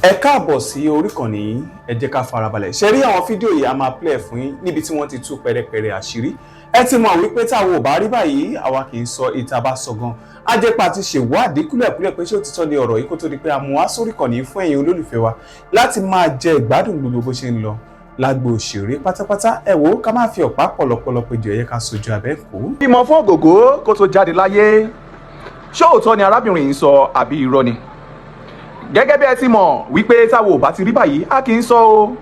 Ẹ káàbọ̀ sí orí ìkànnì yìí. Ẹ jẹ́ ká farabalẹ̀ ṣe rí àwọn fídíò yìí. A máa play fún yín níbi tí wọ́n ti tú pẹ̀rẹ̀pẹ̀rẹ̀ àṣírí. Ẹ ti mọ̀ wípé táwọn ò bá rí báyìí, àwa kì í sọ ìta bá sọ gan. Ajẹ́pà ti ṣèwádìí kúlẹ̀kúlẹ̀ pé ṣé òtítọ́ ni ọ̀rọ̀ yìí, kó tó di pé a mú wá sórí ìkànnì yìí fún ẹ̀yin olólùfẹ́ wa láti máa jẹ ìgbádùn gbogbo bó ṣe ń lọ lágbo òṣèré pátápátá. Ẹ wò ó, ká má fi ọ̀pá pọ̀lọpọ̀lọ péjọ, ẹ̀yẹ ká sojú abẹ́ kó. Bímọ fún Ògògó kó tó jáde láyé, ṣé òótọ́ ni arábìnrin yìí ń sọ àbí irọ́ ni? Gẹ́gẹ́ bí ẹ ti mọ̀ wípé táwọn ò bá ti rí báyìí, a kì í sọ o.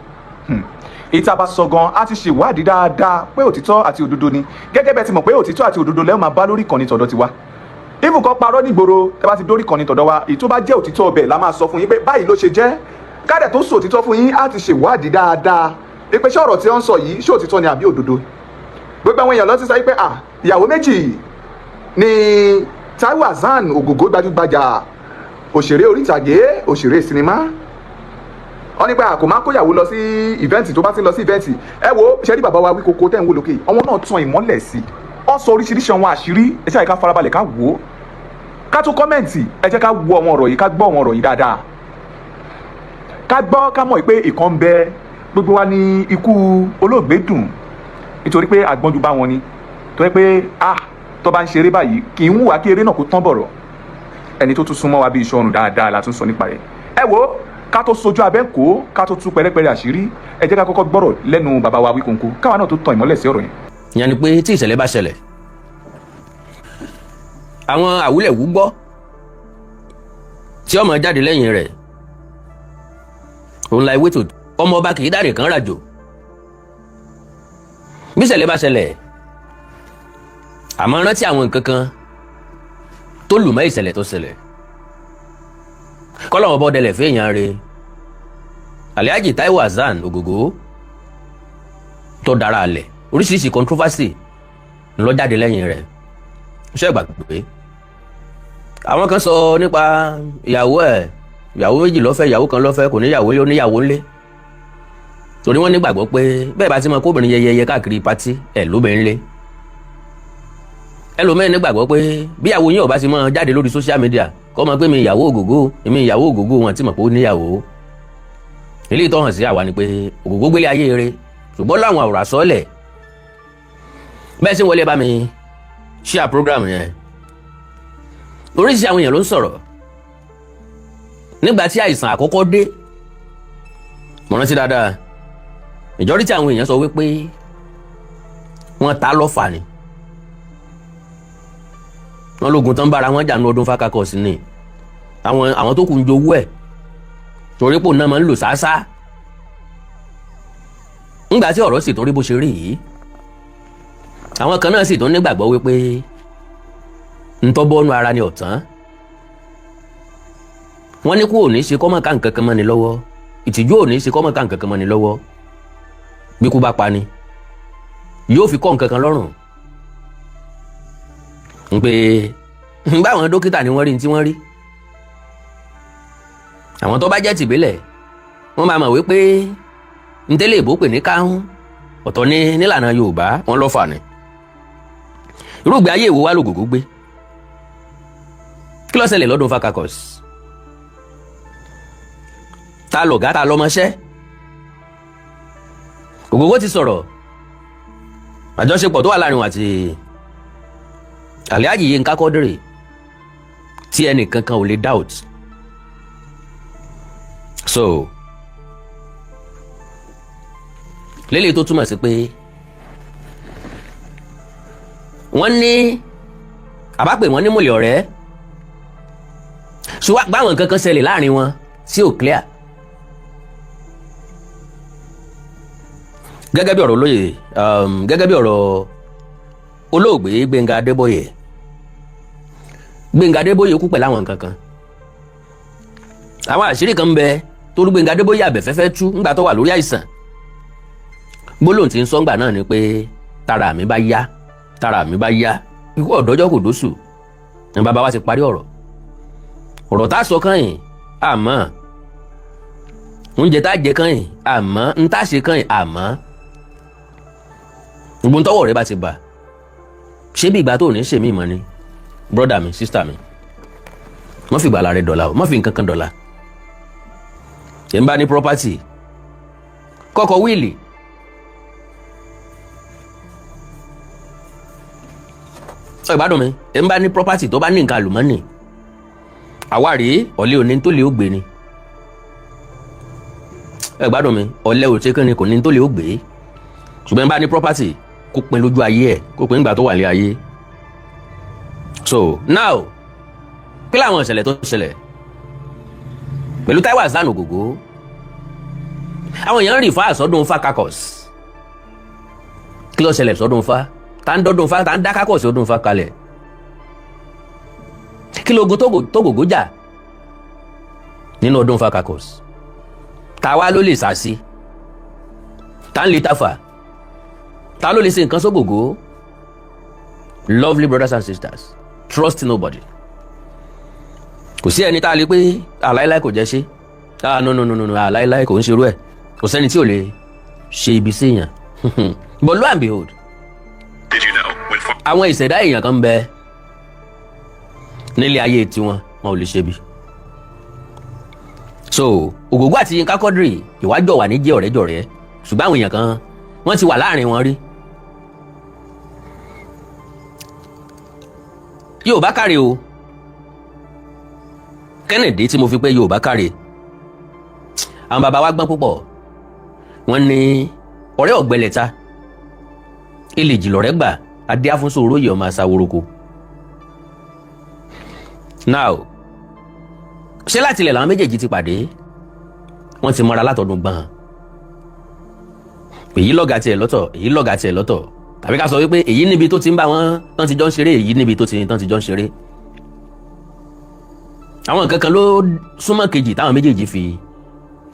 Ìta bá sọ gan, a ti ṣèwádìí dáadáa pé òtítọ́ àti òdodo ni. Gẹ́gẹ́ bí ẹ ti mọ̀ pé òtítọ́ àti òdodo lẹ́wọ̀n máa bá lórí ìkànnì tọ̀dọ̀ tiwa. Even kan parọ́ nígboro, ẹ bá ti dórí ìkànnì tọ̀dọ̀ wa, èyí tó bá jẹ́ òtítọ́ ọbẹ̀ la máa sọ fún yín pé báyìí ló ṣe jẹ́. Kádẹ̀ tó sọ òtítọ́ fún yín, á ti ṣèwádìí dáadáa pé ṣé ọ̀rọ̀ tí wọ́n ń sọ yìí, ṣé òtítọ́ ni àbí òdodo. Gbogbo àwọn èèyàn ló ti sọ pé ah, ìyàwó méjì ni Taiwo Hassan Ògògó, gbajúgbajà òṣèré orí ìtàgé, òṣèré sinimá. Wọ́n ní pé àkó máa kóyàwó lọ sí event, tó bá ti ń lọ sí event. Ẹ wo, ṣe rí bàbá wa wí kókó tẹ́ ń wò lókè, àwọn náà tan ìmọ́lẹ̀ sí i. Wọ́n sọ oríṣiríṣi àwọn àṣírí. Ẹ ṣáà ká farabalẹ̀, ká wò ó, ká tó comment. Ẹ jẹ́ ká wo àwọn ọ̀rọ̀ yìí, ká gbọ́ àwọn ọ̀rọ̀ yìí dáadáa, ká gbọ́, ká mọ̀ pé ìkan ń bẹ. Gbogbo wa ní ikú olóògbé dùn, nítorí pé àgbọ́njú bá wọn ni, tó yẹ pé ah, tó bá ń ṣeré báyìí, kì í wùwá kí eré náà kó tán bọ̀rọ̀. Ẹni tó tún súnmọ́ wa bí iṣan ọrùn dáadáa la tún sọ nípa rẹ̀. Ẹ wo, ká tó sojú abẹ́ kó, ká tó tú pẹ̀rẹ́pẹ̀rẹ́ àṣírí, ẹ jẹ́ ká kọ́kọ́ gbọ́rọ̀ lẹ́nu bàbá wa Wíkóńkó, káwa náà tó tan ìmọ́lẹ̀ sí ọ̀rọ̀ yẹn. Ìyẹn ni pé tí ìṣẹ̀lẹ̀ bá ṣẹlẹ̀, àwọn àwúlẹ̀wú gbọ́ tí ọmọ jáde lẹ́yìn rẹ̀, òun la ìwé tó ọmọ ọba kì í dàrí kan ràjò. Bí ìṣẹ̀lẹ̀ bá ṣẹlẹ̀, àmọ́ rántí àwọn nǹkan kan tó lù mọ́ ìṣẹ̀lẹ̀ tó ṣẹlẹ̀. Kọ́lọ́wọ́ bọ́dẹlẹ̀ fẹ́yàn re Alhaji Taiwo Hassan Ògògó tó dára alẹ̀, oríṣiríṣi controversy ńlọ jáde lẹ́yìn rẹ̀. Ṣé ẹ gbàgbé àwọn kan sọ nípa ìyàwó ẹ̀? Ìyàwó méjì ló fẹ́, ìyàwó kan ló fẹ́, kò níyàwó lé, ó níyàwó ńlé, torí wọ́n nígbàgbọ́ pé bẹ́ẹ̀ bá ti mọ kóbìnrin yẹyẹyẹ káàkiri party ẹ̀ lóbìnrin lé. Ẹlòmíràn nígbàgbọ́ pé bíyàwó yín ò bá ti mọ jáde lórí social media kọ́ mọ pé mi ìyàwó Ògògó, èmi ìyàwó Ògògó, wọn ti mọ̀ pé ó níyàwó. Eléyìí tó hàn sí àwa ni pé Ògògó gbélé ayé rẹ̀, ṣùgbọ́n láwọn àwòrán àsọ́ọ̀lẹ̀ bẹ́ẹ̀ sì wọlé bá mi share program yẹn. Oríṣiríṣi àwọn èèyàn ló ń sọ̀rọ̀ nígbà tí àìsàn àkọ́kọ́ dé. Mo rántí dáadáa, majority àwọn èèyàn sọ wípé wọ́n ta lọ́fà ni, wọ́n lógun tán bára wọn jà ní ọdún fákàkọ́sí ni àwọn tó kù ń jowú ẹ̀, torí pò náà máa ń lò sáásá. Ńgbà tí ọ̀rọ̀ sì tún rí bó ṣe rí yìí, àwọn kan náà sì tún nígbàgbọ́ wípé ntọ́bọ́nú ara ni ọ̀tán. Wọ́n ní kú ò ní ṣe kọ́mọ̀ ká nǹkan kan mọ́ni lọ́wọ́, ìtìjú ò ní ṣe kọ́mọ̀ ká nǹkan kan mọ́ni lọ́wọ́. Bí kú bá pa ni, yóò fi kọ́ nǹkan kan lọ́rùn ń pé báwọn dókítà ni wọ́n rí ní tí wọ́n rí. Àwọn tó bá jẹ́ tìbílẹ̀, wọ́n máa mọ̀ wípé ntẹ́lẹ̀ ìbò pè ní káhún ọ̀tọ̀ ní nílànà Yorùbá, wọn lọ́ fà ní. Irúgbìn ayé ìwò wa lògògó gbé? Kí ló ṣẹlẹ̀ lọ́dún Fakakos? Ta lọ̀gá, ta lọ́mọṣẹ́? Ògògó ti sọ̀rọ̀ àjọṣepọ̀ tó wà láàrin wọn àti Alhaji Yinka Quadri tí ẹnìkankan ò lè doubt. So lélẹ̀ tó túmọ̀ sí pé wọ́n ní àbápè wọ́n ní mọ̀lẹ́ ọ̀rẹ́, ṣùgbọ́n báwọn nǹkan kan ṣẹlẹ̀ láàrin wọn tí ò clear. Gẹ́gẹ́ bí ọ̀rọ̀ olóyè, gẹ́gẹ́ bí ọ̀rọ̀ olóògbé Gbẹ́ngà Adébóyè, Gbẹ́ngà Adébóyè kú pẹ̀lú àwọn nǹkan kan. Àwọn àṣírí kan ń bẹ tó Gbẹ́ngà Adébóyè àbẹ̀fẹ́fẹ́ tú ńgbà tó wà lórí àìsàn. Gbólóhùn tí ń sọ́ngbà náà ni pé tara mi bá yá, tara mi bá yá. Ikú ọ̀dọ́jọ́ kò dóṣù ní bàbá wa ti parí ọ̀rọ̀. Ọ̀rọ̀ tá a sọ kàn yín, àmọ́ oúnjẹ tá a jẹ kàn yín, àmọ́ ń tá a ṣe kàn yín, àmọ́ gbogbo tọ́wọ́ rẹ bá ti bà, ṣé bí ìgbà tó ní ṣèmí ìmọ̀ ni. Brother mi, sister mi, má fi ìgbàlà rẹ dọ̀la o, má fi nǹkan kan dọ̀la. Ẹ̀ ń bá ní property kọ́kọ́ will. Ẹ gbádùn mi. Ẹ̀ ń bá ní property, tó bá ní nǹkan àlùmọ́nì, àwa rèé, ọ̀lẹ́ òní tó lè ó gbé ni. Ẹ gbádùn mi. Ọ̀lẹ́ ò ṣe kí ni, kò ní tó lè ó gbé. Ṣùgbọ́n bá ní property, kó pin lójú ayé ẹ̀, kó pin nígbà tó wà lé ayé. So now, kí làwọn ìṣẹ̀lẹ̀ tó ṣẹlẹ̀ pẹ̀lú Táíwò Hassan Ògògó? Àwọn èèyàn refer sọ́dún Ifá caucus. Kí ló ṣẹlẹ̀ sọ́dún Ifá? Tá ń dọ́dún Ifá, tá ń dá caucus ọdún Ifá kalẹ̀? Kí lóògùn tó gògó jà nínú ọdún Ifá caucus? Táwa ló lè sàṣì? Tá ń lè tafà? Ta ló lè ṣe nǹkan sógògó? Lovely brothers and sisters, trust nobody. Kò sí ẹni tá a lè pé àláìláì kò jẹ́ ṣe. Ah, no, no, no, no, no, àláìláì kò ń ṣerú ẹ̀. Kò sẹ́ni tí ò lè ṣe ibi séèyàn. But lo and behold, àwọn ìṣẹ̀dá èèyàn kan ń bẹ nílé ayé tiwọn, wọn ò lè ṣe bí. So Ògògó àti Yínká Quadri ìwájọ wà ní jẹ́ ọ̀rẹ́jọ̀rẹ́, ṣùgbọ́n àwọn èèyàn kan wọ́n ti wà láàrin wọn rí. Yorùbá káre o. Kennedy tí mo fi pé Yorùbá káre, àwọn bàbá wa gbọ́n púpọ̀. Wọ́n ní ọ̀rẹ́ ọ̀gbẹ́lẹ̀ta ilé jìlọ̀rẹ́ gbà adé afúnṣe oróyè ọmọ aṣàwòroko. Now, ṣé láti ilẹ̀ làwọn méjèèjì ti pàdé? Wọ́n ti mọ́ra látọdún gbọ̀n. Èyí lọ́gà tiẹ̀ lọ́tọ̀, èyí lọ́gà tiẹ̀ lọ́tọ̀, tàbí ká sọ wípé èyí níbi tó ti ń bá wọn tán ti jọ ń ṣeré, èyí níbi tó ti tán ti jọ ń ṣeré. Àwọn nǹkan kan ló súnmọ́ kejì táwọn méjèèjì fi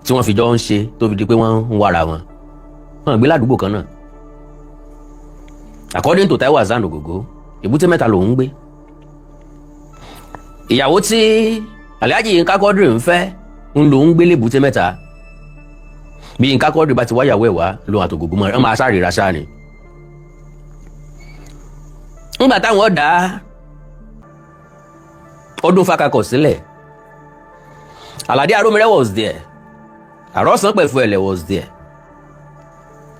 tí wọ́n fi jọ ń ṣe, tó fi di pé wọ́n ń wára wọn. Wọ́n gbé ládùúgbò kan náà. According to Taiwo Hassan Ogogo, Èbúté Mẹ́ta lòún ń gbé. Ìyàwó tí Alhaji Yinka Quadri ń fẹ́ ń lòún gbé lébùté Mẹ́ta. Bí Yinka Quadri bá ti wáyàwó ẹ̀ wá, lòun àtògògó mọ́ ẹ máa sáré ra sáà ni. Nígbà táwọn dá ọdún fakakọ̀ sílẹ̀, Aládé Arómirẹ́ was there, Àròsàn Pẹ̀fù Ẹ̀lẹ̀ was there.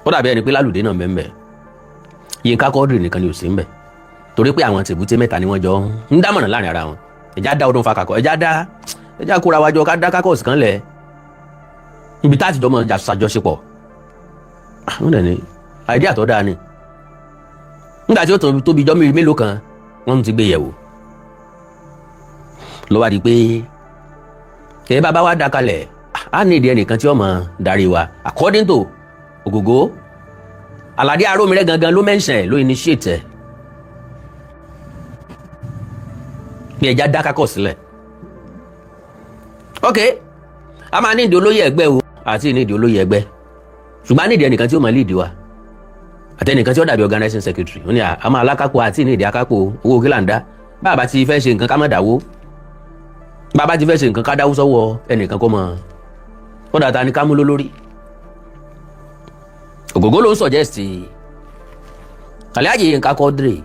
Ó dàbí ẹni pé Lálùdé náà mẹ́mẹ́. Yínká Quadri nìkan ni ò sí ń bẹ̀, torí pé àwọn tèbúté Mẹ́ta ni wọ́n jọ ń dámọ̀ràn láàrin ara wọn. Ẹ̀já dá ọdún fakakọ̀, ẹ̀já dá, ẹ̀já kóra wájọ ká dá caucus kan lẹ̀ níbi tá a ti jọ mọ̀ ṣàjọṣepọ̀. Wọ́n dẹ̀ ní idea tó dáa ni. Nígbà tí ó tóbi ijọ́ mélòó kan, wọ́n ti gbé yẹ̀wò, ló wá di pé ẹ bá bá wá dá kalẹ̀, á ní ìdí ẹnìkan tí ó máa darí wa. According to Ògògó, Àlàdé Arómirẹ́ gangan ló mention ẹ̀, ló initiate ẹ̀ bí ẹja dá caucus sílẹ̀. Ok, a máa ní ìdí olóyè ẹgbẹ́ o, àti ní ìdí olóyè ẹgbẹ́, ṣùgbọ́n a ní ìdí ẹnìkan tí ó máa lead wa, àtẹnìkan tí ó dàbí organizing secretary. Ó ní a máa lákápò àti ní ìdí akápò owó. Kí là ń dá? Bàbá ti fẹ́ ṣe nǹkan, ká má dáwó. Bàbá ti fẹ́ ṣe nǹkan, ká dáwó sọ́wọ́ ẹnìkan kó mọ̀ ó dàtà ní ká mú lólórí. Ògògó ló ń suggest Alhaji Yinka Quadri.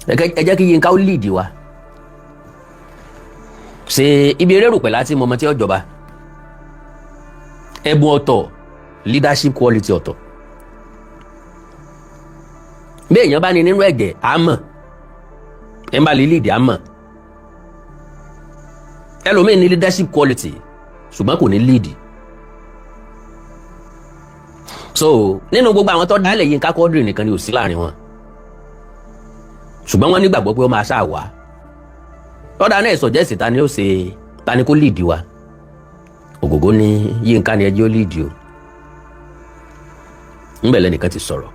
Ẹ jẹ́ kí Yinka ó lead wa ṣe ibi eré rò pẹ̀lú àti mọ̀mọ́ tí ó jọba. Ẹ̀bùn ọ̀tọ̀, leadership quality ọ̀tọ̀. Bí èèyàn bá ní nínú ẹ̀jẹ̀, á mọ̀. Ẹ̀ ń bá lè lead, á mọ̀. Ẹlòmíín ní leadership quality, ṣùgbọ́n kò ní lead. So nínú gbogbo àwọn tó dálẹ̀, Yínká Quadri nìkan ni ò sí láàrin wọn, ṣùgbọ́n wọ́n nígbàgbọ́ pé ó máa ṣáà wá. Lọ́dà náà suggest ta ni ó ṣe, ta ni kó lead wa. Ògògó ní Yínká ni ẹjẹ́ ó lead o. Ńbẹ̀ lẹ́nìkan ti sọ̀rọ̀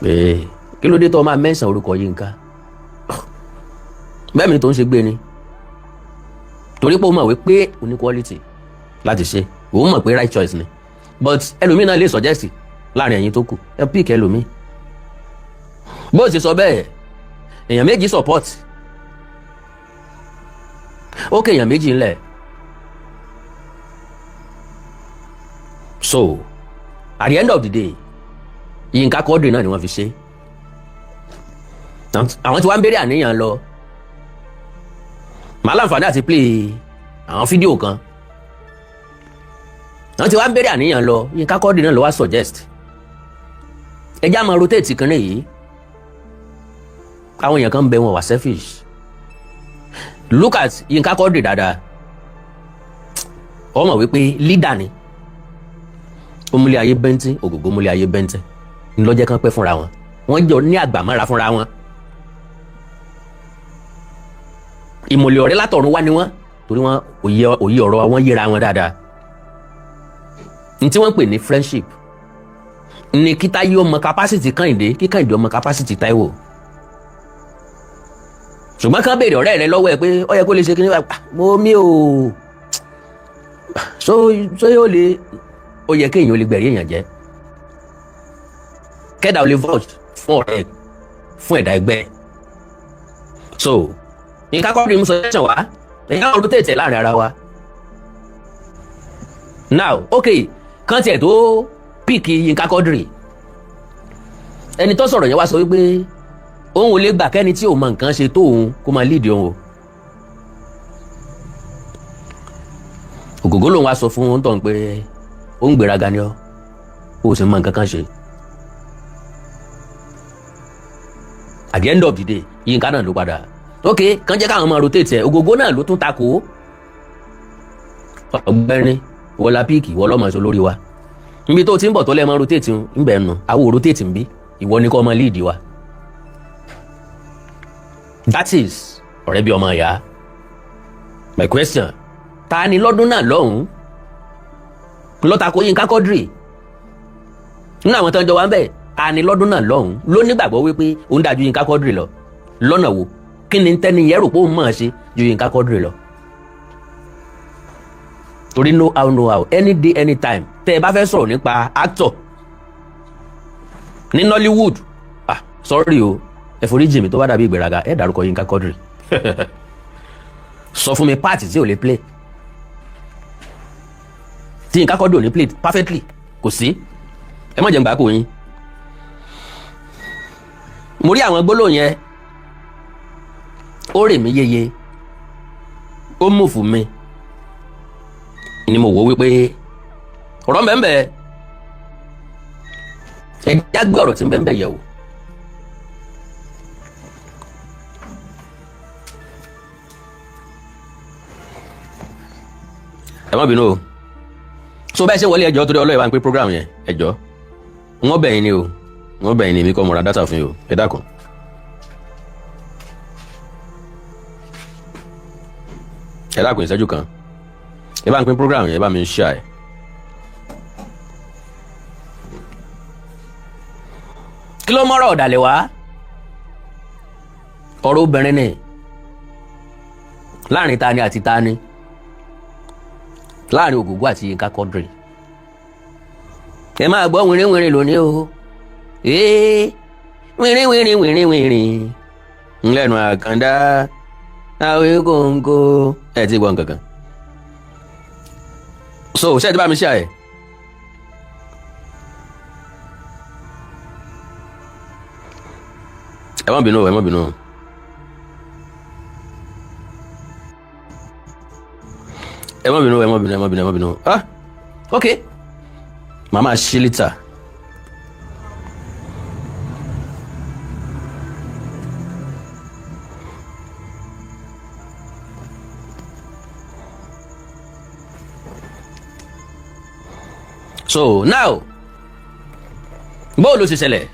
pé kí ló dé tó máa mẹ́sàn orúkọ Yínká? Bẹ́ẹ̀ mi tó ń ṣe gbé ni, torí pé ó mọ̀ wípé ó ní quality láti ṣe, òun mọ̀ pé right choice ni. But ẹlòmíì náà lè suggest láàrin ẹ̀yin tó kù, ẹ pick ẹlòmíì. Bó o sì sọ bẹ́ẹ̀, èèyàn méjì support ó ké èèyàn méjì ńlẹ̀. So at the end of the day, Yínká Quadri náà ni wọ́n fi ṣe. Àwọn tí wọ́n ń béèrè àníyàn lọ, màá láǹfààní àti play àwọn fídíò kan. Wọ́n ti wá ń bẹ̀rẹ̀ àníyàn lọ. Yínká Quadri náà ló wá suggest ẹ já máa rotate kan yìí. Àwọn èèyàn kan ń bẹ, wọn wà selfish. Look at Yínká Quadri dáadáa, ó mọ̀ wípé leader ni. Ó múlẹ̀ ayé bẹ́ńtín, Ògògó múlẹ̀ ayé bẹ́ńtín, ńlọ́jẹ́ kan pẹ́ fúnra wọn, wọ́n jọ ní àgbàmọ́ra fúnra wọn. Ìmọ̀lẹ̀ ọ̀rẹ́ látọ̀run wá ni wọ́n, torí wọ́n òye òye ọ̀rọ̀ wọn yéra wọn dáadáa. Ní tí wọ́n pè ní friendship ní kí Táyé ọmọ capacity Kẹ́hìndé, kí Kẹ́hìndé ọmọ capacity Táíwò. Ṣùgbọ́n kán béèrè ọ̀rẹ́ rẹ lọ́wọ́ ẹ pé ó yẹ kó lè ṣe kí ni mo mi ò so so yóò lè, ó yẹ kéèyàn ó lè gbẹ̀rí èèyàn jẹ́, kẹ́dà ó lè vouch fún ọ̀rẹ́, fún ẹ̀dá ẹgbẹ́. So nǹkan kọ́ ni mo suggestion wá, ẹ̀yà rotate láàrin ara wa now. Okay, kán tiẹ̀ tó pick Yínká Quadri, ẹni tó sọ̀rọ̀ yẹn wá sọ wípé òun ò lè gbà kẹ́ni tí ò mọ nǹkan ṣe tó òun kó máa lead òun o. Ògògó lòun wá sọ fún òun tó ń pé ó ń gbéraga ni ọ́, ó sì mọ nǹkan kan ṣe. At the end of the day, Yínká náà ló padà ok kàn jẹ́ káwọn máa rotate ẹ̀. Ògògó náà ló tún takò ọ̀gbẹ́ni wọlá pick, ìwọ lọ́mọ ṣe lórí wa níbi tó ti ń bọ̀ tó lẹ́ẹ̀ máa rotate ń bẹ̀ nù àwọn ò rotate ń bí, ìwọ ni kò máa lead wa. That is ọ̀rẹ́ bí ọmọ ìyá. My question, ta ni lọ́dún náà lọ́hùn-ún lọ́tàkó Yínká Quadri nínú àwọn tó ń jọ wá ń bẹ̀? Ta ni lọ́dún náà lọ́hùn-ún ló nígbàgbọ́ wípé òun dájú Yínká Quadri lọ? Lọ́nà wo? Kí ni tẹ́ni yẹn rò pé òun mọ̀ ọ́n ṣe ju Yínká Quadri lọ? Torí no how, no how, any day, anytime tẹ́ ẹ bá fẹ́ sọ̀rọ̀ nípa actor ní Nollywood, ah, sorry o, ẹ forí jì mí tó bá dàbí ìgbéraga, ẹ dárúkọ Yínká Quadri. Sọ fún mi part tí ò lè play, tí Yínká Quadri ò ní play perfectly, kò sí. Ẹ má jẹ́ n gbà kó yín. Mo rí àwọn gbólóhùn yẹn, ó rè mí yeye, ó mú fún mi ni mo wò wípé ọ̀rọ̀ mbẹ́mbẹ́. Ẹ já gbé ọ̀rọ̀ tí mbẹ́mbẹ́ yẹ̀ wò. Ẹ má bínú o. So bẹ́ẹ̀ ṣe wọlé, ẹjọ́ torí ọlọ́yẹ̀ wá ń pín program yẹn. Ẹjọ́ wọ́n bẹ̀ yín ni o, wọ́n bẹ̀ yín ni. Èmi kọ́ mo ra data fún yín o. Ẹ dákun. Ẹ dákun, ìṣẹ́jú kan, ẹ bá ń pín program yẹn, ẹ bá mi share ẹ. Kí ló mọ́rọ̀ ọ̀dàlẹ̀ wá? Ọ̀rọ̀ obìnrin ni láàrin tani àti tani, láàrin Ògògó àti Yínká Quadri. Ẹ máa gbọ́ wìrìwìrì lónìí o. Ee, wìrìwìrì wìrìwìrì ńlẹ́nu àkàndá àwẹ̀ kòǹkò. Ẹ ti gbọ́ nǹkan kan. So ṣé ẹ ti bá mi ṣe àyè? Ẹ má bínú o, ẹ má bínú o. Ẹ má bínú, ẹ má bínú, ẹ má bínú, ẹ má bínú. Ah, ok, màá máa ṣí later. So now, bó ló ṣe ṣẹlẹ̀?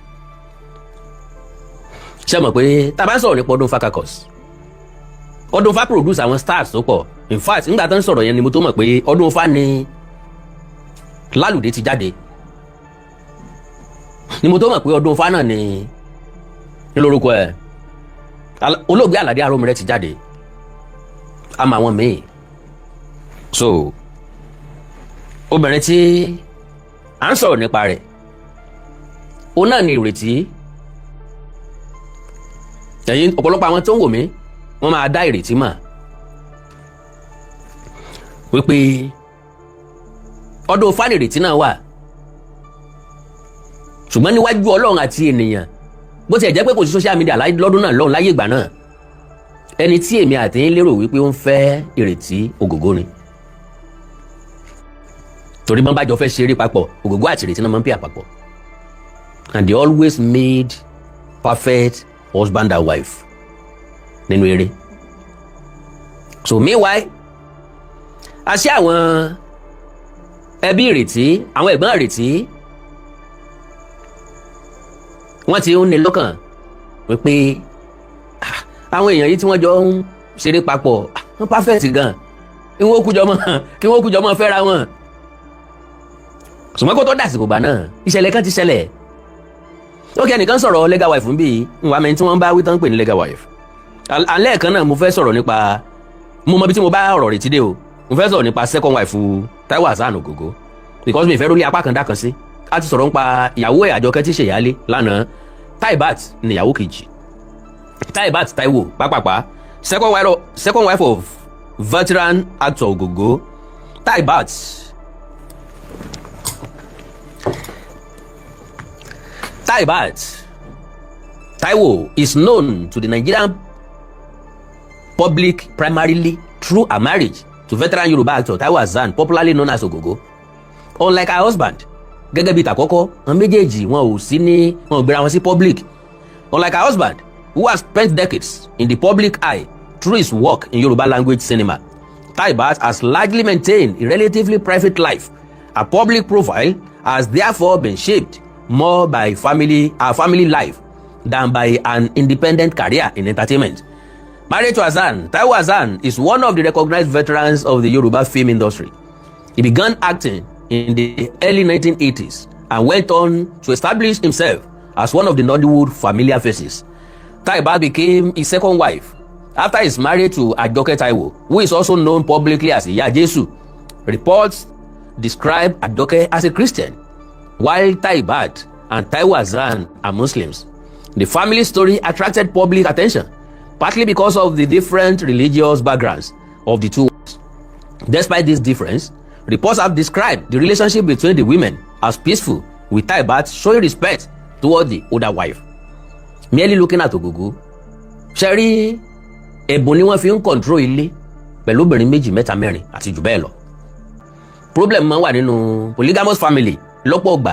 Ṣe mọ̀ pé tá a bá ń sọ̀rọ̀ nípa Ọdún Ifá caucus, Ọdún Ifá produce àwọn stars tó pọ̀. In fact, nígbà tó ń sọ̀rọ̀ yẹn ni mo tó mọ̀ pé Ọdún Ifá ni Lálùdé ti jáde, ni mo tó mọ̀ pé Ọdún Ifá náà ni ní lórúkọ ẹ̀ olóògbé Àlàdé Arómirẹ́ ti jáde, àmọ́ àwọn míì. So obìnrin tí à ń sọ̀rọ̀ nípa rẹ̀, òun náà ni Ìrètí. Ẹ̀yin ọ̀pọ̀lọpọ̀ àwọn tó ń wò mí, wọ́n máa dá Ìrètí mọ̀ wípé Ọdún Ifá nìrètí náà wà. Ṣùgbọ́n níwájú Ọlọ́run àti ènìyàn, bó tiẹ̀ jẹ́ pé kò sí social media lọ́dún náà lọ́run láyé ìgbà náà, ẹni tí èmi àti yín lérò wípé ó ń fẹ́ Ìrètí, Ògògó ni. Torí bọ́n bá jọ fẹ́ ṣeré papọ̀, Ògògó àti Ìrètí náà máa ń pè àpapọ̀, and they always made perfect husband and wife nínú eré. So meanwhile, àṣé àwọn ẹbí Ìrètí, àwọn ẹ̀gbọ́n Ìrètí, wọ́n ti ń ní lọ́kàn wípé àwọn èèyàn yìí tí wọ́n jọ ń ṣeré papọ̀, wọ́n perfect gan, kí wọ́n kújọ mọ́ fẹ́ra wọn. Ṣùgbọ́n kó tó dàsìkò gbà náà, ìṣẹ̀lẹ̀ kan ti ṣẹlẹ̀. Ó kí ẹnìkan sọ̀rọ̀ legal wife ń bí nwa mẹ́ni tí wọ́n bá wí tán pè ní legal wife. Alẹ́ kan náà, mo fẹ́ sọ̀rọ̀ nípa, mo mọ ibi tí mo bá ọ̀rọ̀ rẹ̀ ti dé o. Mo fẹ́ sọ̀rọ̀ nípa second wife Táíwò Hassan Ògògó, because mi fẹ́ rórí apá kan dá kan sí. A ti sọ̀rọ̀ nípa ìyàwó ẹ̀ Àjọkẹ́ tí ṣèyálé lánàá. Taibat ní ìyàwó kejì, Taibat Taiwo pápápá, second wife of veteran actor Ògògó, Taibat. Taibat Taiwo is known to the Nigerian public primarily through her marriage to veteran Yoruba actor Taiwo Hassan, popularly known as Ogogo. Unlike her husband, gẹ́gẹ́ bíi tàkọ́kọ́, àwọn méjèèjì wọn ò sí ní, wọn ò gbéra wọn sí public. Unlike her husband, who has spent decades in the public eye through his work in Yoruba language cinema, Taibat has largely maintained a relatively private life. Her public profile has therefore been shaped more by her family life than by an independent career in entertainment. Married to Hassan, Taiwo Hassan is one of the recognized veterans of the Yoruba film industry. He began acting in the early 1980s and went on to establish himself as one of the Nollywood familiar faces. Taibat became his second wife after his marriage to Ajoke Taiwo, who is also known publicly as Iya Jesu. Reports describe Ajoke as a Christian, while Taibat and Taiwo Hassan are Muslims. The family story attracted public attention, partly because of the different religious backgrounds of the two wives. Despite this difference, reports have described the relationship between the women as peaceful, with Taibat showing respect toward the older wife. Merely looking at Ogogo, ṣe rí ẹ̀bùn ni wọ́n fi ń control ilé pẹ̀lú obìnrin méjì, mẹ́ta, mẹ́rin àti jù bẹ́ẹ̀ lọ. Problem máa ń wà nínú polygamous family lọ́pọ̀ ọgbà.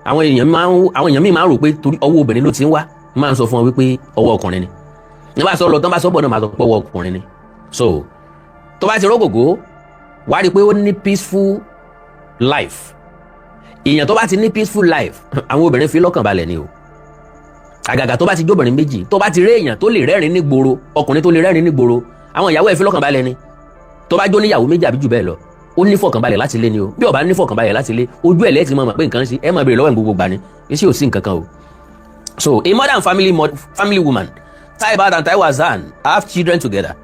Àwọn èèyàn míì máa ń rò pé torí ọwọ́ obìnrin ló ti ń wá. Máa ń sọ fún wọn wípé ọwọ́ ọkùnrin ni. Ní bá sọ lọ tán, bá sọ bọ̀ náà, máa sọ pé ọwọ́ ọkùnrin ni. So tó bá ti rógògó, wàá rí i pé ó ní peaceful life. Èèyàn tó bá ti ní peaceful life, àwọn obìnrin fi lọ́kàn balẹ̀ ni o. Àgàgà tó bá ti jóbìnrin méjì, tó bá ti rí èèyàn tó lè rẹ́rìn ní gbòòrò, ọkùnrin tó lè rẹ́rìn ní gbòòrò, àwọn ìyàwó ẹ̀ fi lọ́kàn balẹ̀ ni. Tó bá jó níyàwó méjì àbí jù bẹ́ẹ̀ lọ, ó ní fọkànbalẹ̀ láti lé ni o. Bí ó bá ní fọkànbalẹ̀ láti lé, ojú ẹ̀ lẹ́ẹ̀tì máa mọ̀ pé nǹkan ṣe ẹ, máa béèrè lọ́wọ́ ẹ̀ gbogbo gbà ni iṣẹ́ ò sí nǹkan kan o. So a modern family woman, Taibat and Taiwo Hassan have children together.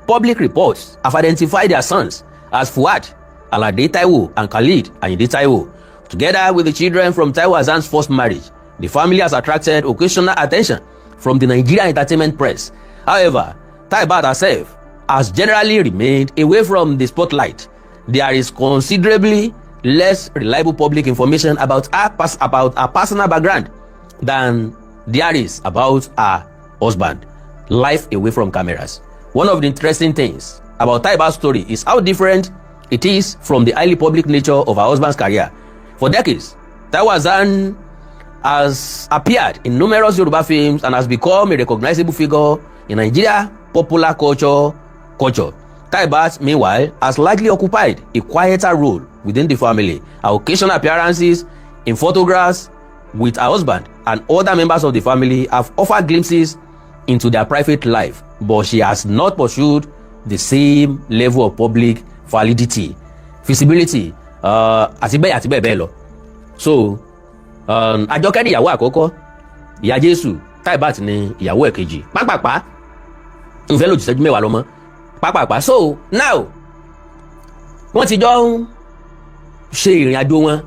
Public reports have identified their sons as Fuad Alade Taiwo and Khalid Ayinde Taiwo. Together with the children from Taiwo Hassan's first marriage, the family has attracted occasional attention from the Nigerian entertainment press. However, Taibat herself has generally remained away from the spotlight. There is considerably less reliable public information about her personal background than there is about her husband. Life away from cameras. One of the interesting things about Taibat's story is how different it is from the highly public nature of her husband's career. For decades, Taiwo Hassan has appeared in numerous Yoruba films and has become a recognizable figure in Nigeria popular culture. Taibat, meanwhile, has largely occupied a quieter role within the family. Her occasional appearances in photographs with her husband and other members of the family have offered glimpses into their private life, but she has not pursued the same level of public validity, visibility, àti bẹ́ẹ̀ àti bẹ́ẹ̀ bẹ́ẹ̀ lọ. So Àjọkẹ́ ní ìyàwó àkọ́kọ́, Ìyá Jésù. Taibat ní ìyàwó ẹ̀kejì. Pápápá, n fẹ́ lòdì ìṣẹ́jú 10 lọ mọ́, pápápá. So now, wọ́n ti jọ ń ṣe ìrìn àjò wọn.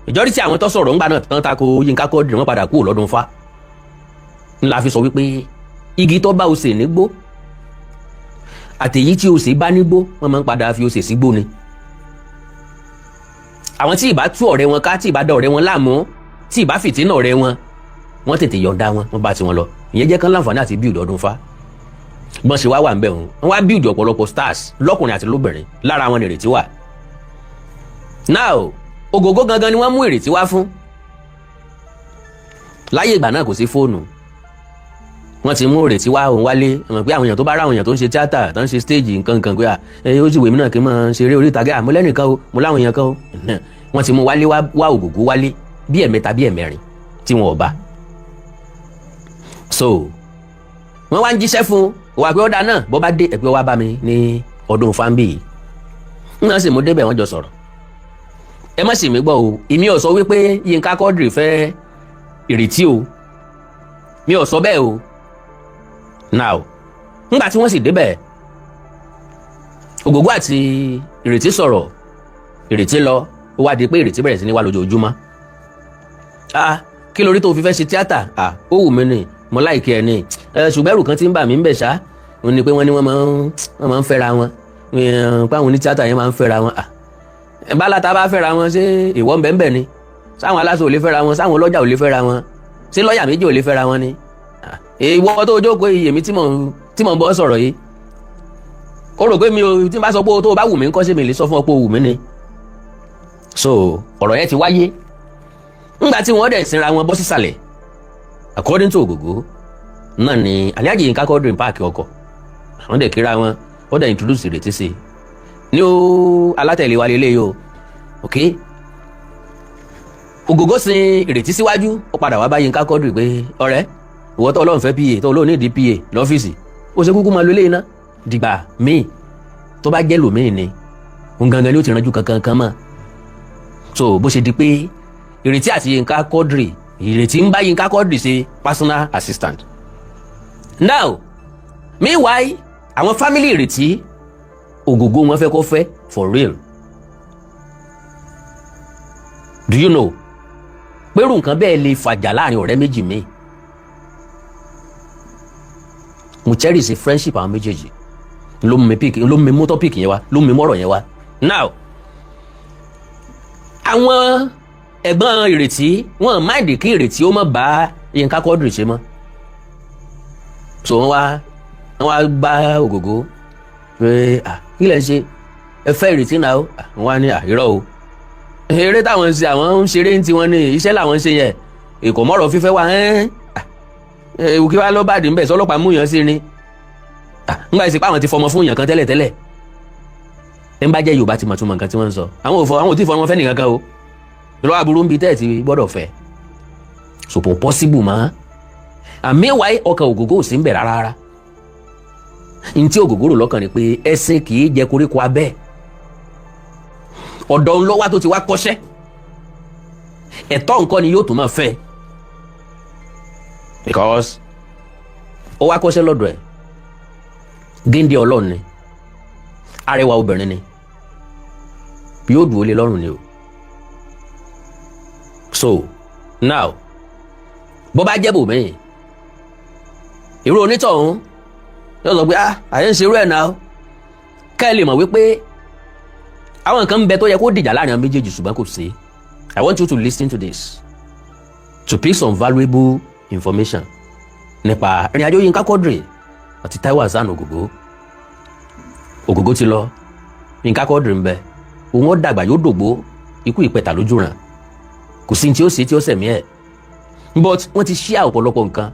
Majority àwọn tó sọ̀rọ̀ ńgbà náà tán tako Yínká Quadri, wọ́n padà kúrò lọ́dún fa ńlá fi sọ wípé igi tó bá osè nígbó àtèyí tí osè bá nígbó, wọ́n máa ń padà fi osè sígbó ni. Àwọn tí ìbá tú ọ̀rẹ́ wọn ká, tí ìbá da ọ̀rẹ́ wọn láàmú, tí ìbá fìtínà ọ̀rẹ́ wọn, wọ́n tètè yọ̀ǹda wọn, wọ́n bá tiwọn lọ. Ìyẹn jẹ́ kán láǹfààní àti build ọdún fa. Bọ́n ṣe wá wà ń bẹ̀ wọn, wọ́n wá build ọ̀pọ̀lọpọ̀ stars lọ́kùnrin àti lóbìnrin. Lára wọn nìrètí wà. Now, Ògògó gangan ni wọ́n mú Ìrètí wá fún. Láyé ìgbà náà, kò sí fóònù. Wọ́n ti mú Ìrètí wá, òun wálé mọ̀ pé àwọn èèyàn tó bá rá àwọn èèyàn tó ń ṣe tíátà, tó ń ṣe stage, nǹkan nǹkan, pé à ẹ ó sì wèmí náà kí n máa ṣeré orí ìtàgé àmọ́ lẹ́nìkan o, mo láwọn èèyàn kan o. Wọ́n ti mú wálé wá wá Ògògó wálé bí ẹ̀mẹ́ta, bí ẹ̀mẹ́rin tí wọn ò bá. So wọ́n wá ń jíṣẹ́ fún wà pé ọ̀dà náà, bọ́ bá dé ẹ̀pẹ́ wá bá mi ní ọdún fáńbì yìí náà sì mú débẹ̀, wọ́n jọ sọ̀rọ̀. Ẹ má sì mí gbọ́ o, èmi ò sọ wípé Yínká Quadri fẹ́ Ìrètí o, mi ò sọ bẹ́ẹ̀ o. Now, nígbà tí wọ́n sì débẹ̀, Ògògó àti Ìrètí sọ̀rọ̀, Ìrètí lọ. Ó wá di pé Ìrètí bẹ̀rẹ̀ sí ní wá lójoojúmọ́. Ah, kí lórí tó fi fẹ́ ṣe tíátà? Ah, ó wù mí ni, mo like ẹ̀ ni ẹ, ṣùgbọ́n ẹrù kan tí ń bà mí ń bẹ̀ ṣá, ó ní pé wọ́n ní wọ́n máa ń fẹ́ra wọn, pé àwọn onítíátà yẹn máa ń fẹ́ra wọn. Ah, bálátà bá fẹ́ra wọn, ṣé ìwọ ń bẹ̀ ń bẹ̀ ni? Sáwọn aláṣọ ò lè fẹ́ra wọn? Sáwọn ọlọ́jà ò lè fẹ́ra wọn? Ṣé lọ́ọ̀yà méjì ò lè fẹ́ra wọn ni? Ìwọ tó jókòó yìí, èmi tí mò ń bọ́ sọ̀rọ̀ yìí, ó rò pé mi ò tí n bá sọ pé tó o bá wù mí ń kọ́, sí mi lè sọ fún ọ pé o wù mí ni? So ọ̀rọ̀ yẹn ti wáyé. Ńgbà tí wọ́n dẹ̀ sinra wọn bọ́ sísàlẹ̀, according to Ògògó náà ni Alhaji Yinka Quadri park ọkọ̀, wọ́n dẹ̀ kíra wọn, wọ́n dẹ̀ introduce Ìrètí sí i ní ó alátẹ̀lé wa lélẹ́yìí o. Ok, Ògògó sin Ìrètí síwájú, ó padà wá bá Yinka Quadri pé ọ̀rẹ́, ìwọ tó Ọlọ́run fẹ́ PA, tó olóò ní PA lọ́fíìsì, ó ṣe kúkú máa lo eléyìí ná dìgbà míì. Tó bá jẹ́ lòmíì ni, òun gangan ni ó ti ranjú kankan kan mọ́. So bó ṣe di pé Ìrètí àti Yinka Quadri, Ìrètí ń bá Yinka Quadri ṣe personal assistant. Now, meanwhile, àwọn family Ìrètí, Ògògó wọn fẹ́ kó fẹ́ for real. Do you know pẹ̀rù nǹkan bẹ́ẹ̀ lè fàjà láàrin ọ̀rẹ́ méjì míì? Mo cherish friendship àwọn méjèèjì ló mú mi pick, ló mú mi mú topic yẹn wá, ló mú mi mọ́rọ̀ yẹn wá. Now, àwọn ẹ̀gbọ́n Ìrètí, wọn mind kí Ìrètí ó má bá Yínká Quadri ṣe mọ́. So wọ́n wá bá Ògògó pé, ah, kí lẹ̀ ń ṣe? Ẹ fẹ́ Ìrètí náà? Wọ́n wá ní àìrọ́ o, eré táwọn ń ṣe, àwọn ń ṣeré ń tiwọn ní, iṣẹ́ làwọn ń ṣe yẹn, èkó mọ́rọ̀ fífẹ́ wá ẹ́n ewu kí wàá lọ́ bàdí ńbẹ̀ sọlọ́pàá mú yàn sí ni ńgbà ìsìnkú àwọn ti fọmọ fún yàn kan tẹ́lẹ̀ tẹ́lẹ̀. Ẹ ń bá jẹ́ Yorùbá ti mọ̀ tún mọ̀ nǹkan tí wọ́n ń sọ. Àwọn ò fọ, àwọn ò tí ì fọmọ fẹ́ nìkan kan o. Lọ́wọ́ aburú ń bi tẹ́ẹ̀ tí gbọ́dọ̀ fẹ́ so kò possible mọ́. Àmì wáyé, ọkàn Ògògó ò sí ń bẹ̀ rárá rárá. Ntí Ògògó rò lọ́kàn ni pé ẹṣin kì í jẹ koríko abẹ́ ọ̀dọ̀ ńlọ́wọ́ tó ti wá kọ́ṣẹ́ ẹ̀tọ́ nǹkan ni yóò tún máa fẹ́, because ó wá kọ́ṣẹ́ lọ́dọ̀ ẹ̀. Géńdé Ọlọ́run ni, arẹwà obìnrin ni, yóò dùn ó lé lọ́rùn ni o. So now, bó bá jẹ́ bòmíì, irú onítọ̀hún yóò sọ pé, ah, àyẹ̀ ń ṣerú ẹ̀ náà. Ká ẹ lè mọ̀ wípé àwọn nǹkan ń bẹ tó yẹ kó dìjà láàrin àwọn méjèèjì, ṣùgbọ́n kò sí. I want you to listen to this to pick some valuable information nípa ìrìn àjò Yínká Quadri àti Taiwo Hassan Ògògó. Ògògó ti lọ, Yínká Quadri ń bẹ. Òun ó dàgbà, yóò dògbó, ikú ìpẹ̀tà lójú ràn, kò sí ní tí ó ṣe tí ó sẹ̀mí ẹ̀. But wọ́n ti ṣíà ọ̀pọ̀lọpọ̀ nǹkan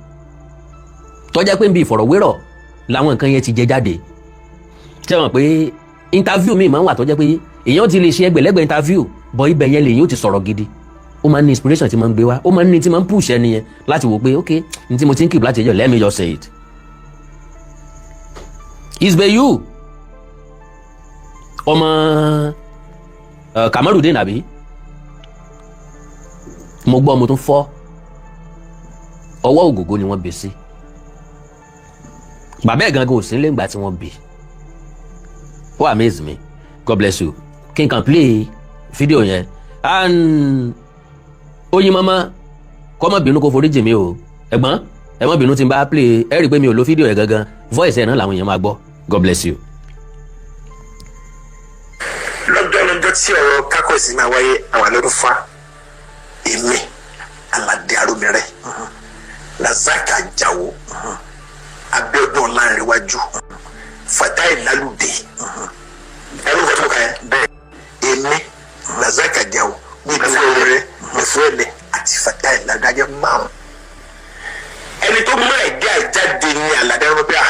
tó jẹ́ pé ń bi ìfọ̀rọ̀wérọ̀ làwọn nǹkan yẹn ti jẹ jáde. Ṣé wọn pé interview mi máa ń wà tó jẹ́ pé èèyàn ti lè ṣe ẹgbẹ̀lẹ́gbẹ̀ interview, bọ̀ ibẹ̀ yẹn lèyìn ó ti sọ̀rọ̀ gidi, ó máa ń ní inspiration tí máa ń gbé wá, ó máa ń ní tí máa ń push ẹni yẹn láti wò pé, ok, n tí mo ti ń keep láti ẹjọ́, let me just say it. Isbeyu ọmọ Kamarudin, àbí mo gbọ́, mo tún fọ́ ọwọ́ Ògògó ni wọ́n bí sí. Bàbá ẹ̀ gangan ò sí nílé ìgbà tí wọ́n bí. Ó amaze me. God bless you. Kí n kàn play fídíò yẹn and oyin mama kọ́ mọ́ bínú, kó forí jì mí o. Ẹ̀gbọ́n, ẹ má bínú tí n bá play. Ẹ rí i pé mi ò lo fídíò yẹn gangan, voice ẹ̀ náà làwọn èèyàn máa gbọ́. God bless you. Lọ́jọ́ lọ́jọ́ tí ọ̀rọ̀ kákọ́sì máa wáyé, àwọn alọ́dún fa èmi, Aládé Aromire, Razak Ajáò, Abíọ́dún Ọlánrewájú, Fatai Lálùdé, ẹ̀rọ ìfọ̀tò kan yẹn bẹ́ẹ̀, èmi. Razak Ajao, Muideen Ẹ̀fọ́ẹ̀lẹ̀ àti Fatai ládájọ́ márùn. Ẹni tó mú ẹ̀gẹ́ àjáde ní Aládé rẹ̀ pé à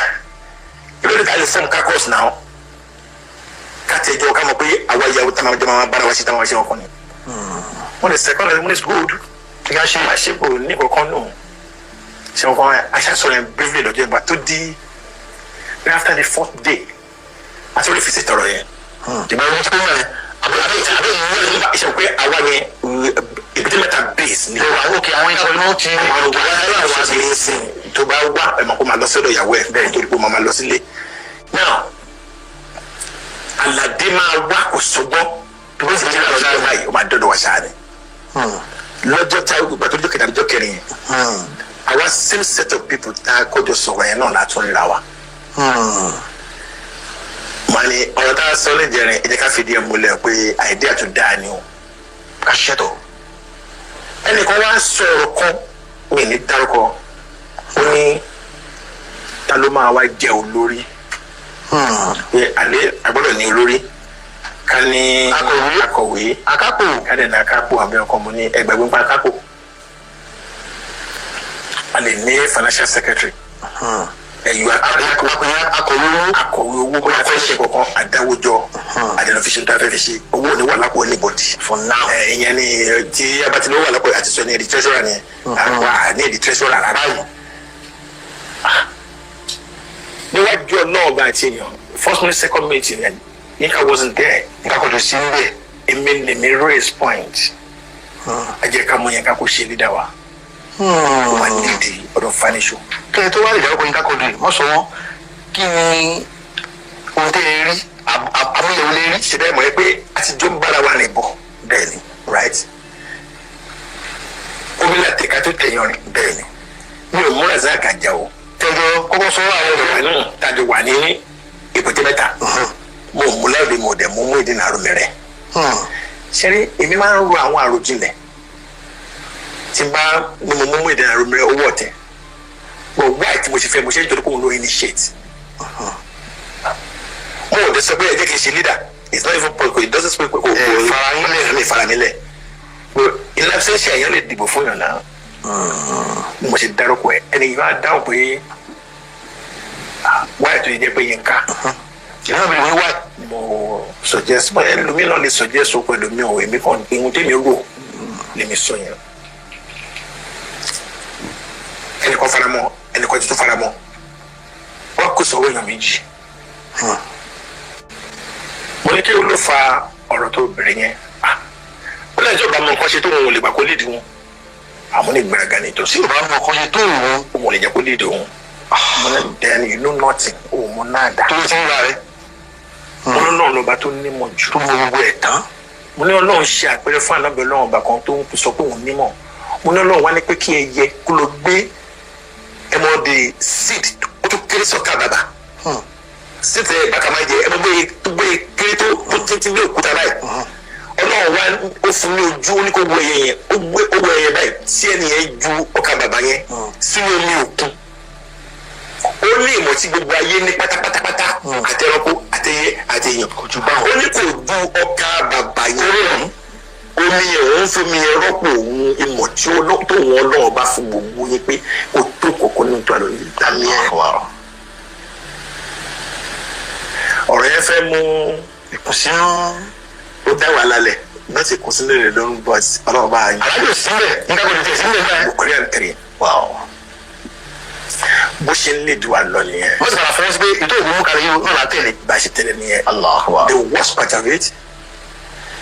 ìlú ká lè form caucus náà, ká tẹ̀ jọ ká mọ̀ pé àwa ìyàwó táwọn ọjọ́ máa bára wa ṣe, táwọn ṣe ọkàn ni. Wọ́n lè second ẹ̀, wọ́n lè good kí ká ṣe máa ṣe kò ní kankan nù ṣe wọn kàn. Aṣa sọ̀rọ̀ yẹn briefly lọ́jọ́ ìgbà tó di after the fourth day àti orí fi ṣètọ̀rọ̀ yẹn. Ìgbà wọn tó wà àbẹ ìṣe pé àwa yẹn Èbúté Mẹ́ta base ni. Àwọn òkè àwọn ikọ̀ inú ti. Àwọn òkè àwọn àti ìsìn tó bá wá ẹ̀ mọ̀ kó máa lọ sọ́dọ̀ ìyàwó ẹ̀ bẹ́ẹ̀, torí pé ó máa lọ sílé. Now Aládé máa wá, kò sọgbọ́n tó bá sì jẹ́ lọ́jọ́ báyìí, ó máa dọ́dọ̀ wá ṣáà ni. Lọ́jọ́ tá ìgbà tó dé kẹta, lọ́jọ́ kẹrin yẹn, àwa same set of people tá a kọjọ sọ̀rọ̀ yẹn náà látún ríra wa. Wọ́n ní ọ̀rọ̀ tá a sọ ní jẹrin, ẹ jẹ́ ká fìdí ẹ̀ múlẹ̀ pé idea tó dáa ni o, ká ṣètò. Ẹnìkan wá sọ̀rọ̀ kan, mi ní dárúkọ, ó ní ta ló máa wá jẹ́ olórí, pé àlẹ́ àgbọ́dọ̀ ní olórí, ká ní akọ̀wé. Akọ̀wé. Akápò. Ká dẹ̀ ní akápò àbí ọkọ̀. Mo ní ẹgbẹ̀gbẹ̀ nípa akápò, a lè ní financial secretary, ẹ̀yọ akọ̀wé owó. Akọ̀wé owó, bóyá fẹ́ ṣe kankan, àdáwójọ àdéhùn fi ṣe tó a fẹ́ fi ṣe, owó ò ní wà lápò anybody. For now. Ẹ ìyẹn ni tí abatí ló wà lápò àti sọ ní ẹ̀dí treasurer ni àwa ní ẹ̀dí treasurer rárá yìí. Níwájú ọlọ́ọ̀bá àti èèyàn, first minute, second minute yẹn, Yinka wasn't there. Nǹkan kò tó sí ń bẹ̀. Èmi lèmi raise point, ẹ jẹ́ ká mú Yinka kó ṣe leader wa, ó máa nídìí ọdún financial. Kí ẹ tó wá lè dárúkọ Yínká Quadri, wọ́n sọ wọ́n, kí ni ohun tẹ́ ẹ rí, àmúyẹ̀wò lè rí? Ṣe bẹ́ẹ̀ mọ̀ ẹ́ pé àtijọ́ ń bára wa rìn bọ̀? Bẹ́ẹ̀ ni, right, omi náà tẹ̀ka tó tẹ̀yàn rìn. Bẹ́ẹ̀ ni, mi ò mú Razak Ajao. Tẹ́jọ́ kọ́kọ́ sọ àwọn ọ̀rọ̀. Ọ̀rọ̀ náà tàbí wà ní Èbúté Mẹ́ta, mo mú láìpẹ́, mo dẹ̀ mú Muyideen Aromire. Ṣẹ́rí, èmi máa ń ro àwọn àròjinlẹ̀ tí n bá ní mo mú Muyideen Aromire, owó ọ̀tẹ̀, but why tí mo ṣe fẹ́ mo ṣe nítorí pé òun ló initiate. Mo ò dé sọ pé ẹ jẹ́ kí n ṣe leader. It's not even political, it doesn't speak. Kò fara yín lẹ̀. Mi fara mi lẹ̀, but in absentia, èèyàn lè dìbò fún yàn náà. Ni mo ṣe dárúkọ ẹ, ẹni yìí máa dáhùn pé wáyé tó yẹ jẹ́ pé Yínká Ìlànà mi ní wáyé. Mo suggest bóyá ẹlòmíì náà lè suggest o pẹ̀lú mi ò, èmi kàn ihun tèmi rò lèmi sọ yẹn. Ẹnìkan faramọ́, ẹnìkan tuntun faramọ́, wọ́n kó sọ̀rọ̀ èèyàn méjì. Mo ní kí ló fa ọ̀rọ̀ tó bẹ̀rẹ̀ yẹn? Ah, ó lẹ́yìn tí ó bá mọ nǹkan ṣe tó, òun ò lè gbà kó lead wọn. Àmọ́ ní ìgbéraga ni tó sí. Tí ò bá mọ ọkọ ṣe tó òun. Òun ò lè jẹ́ kó lead òun. Mo ní then you know nothing, òun mo náà dá. Tó ló ti ń ra rẹ. Mo ní Ọlọ́run lọ́ba tó nímọ̀ jù. Tó mọ gbogbo ẹ̀ tán. Mo ní Ọlọ́run ṣe àpẹẹrẹ fún alábẹ́ Ọlọ́run ọba kan tó ń sọ pé òun nímọ̀. Mo ní Ọlọ́run wá ní pé kí ẹyẹ kó lọ gbé ẹmọ the seed, ó tún kéré sọ́kà bàbà, seed ẹ bàkà máa jẹ ẹmọ gbé tó gbé kéré tó títí bí òkúta báyìí. Ọlọ́run wá ó fún ní ojú, ó ní kó wọ ẹyẹ yẹn, ó gbé ó wọ ẹyẹ báyìí tí ẹni yẹn ju ọkà bàbà yẹn sínú omi òkun. Ó ní ìmọ̀ tí gbogbo ayé ní pátápátápátá, àtẹranko, àtẹyẹ, àtẹyàn, ó ní kò ju ọkà bàbà yẹn, omi yẹn òun fomi yẹn rọ́pò òun ìmọ̀ tí ó tó wọn. Ọlọ́run bá fún gbogbo yín pé kò tó kọ̀ọ̀kan ní ìtura lórí ìdámi ẹ̀. Ọ̀rọ̀ yẹn fẹ́ mú ìkùnsínú. Ó dá wàhálà lẹ̀ láti ìkùnsínú rẹ̀ ló ń bọ̀, Ọlọ́run bá yín. Alájò sílẹ̀, nígbà kò tètè sílẹ̀ báyìí. Korean three bó ṣe ń lè dùn wà lọ nìyẹn. Wọ́n sì padà fọwọ́ sí pé ètò ìgbìmọ̀ mú kalẹ̀ yìí náà látẹ̀lé. Bá a ṣe tẹ̀lé nìyẹn. Allahu Akbar. The worst part of it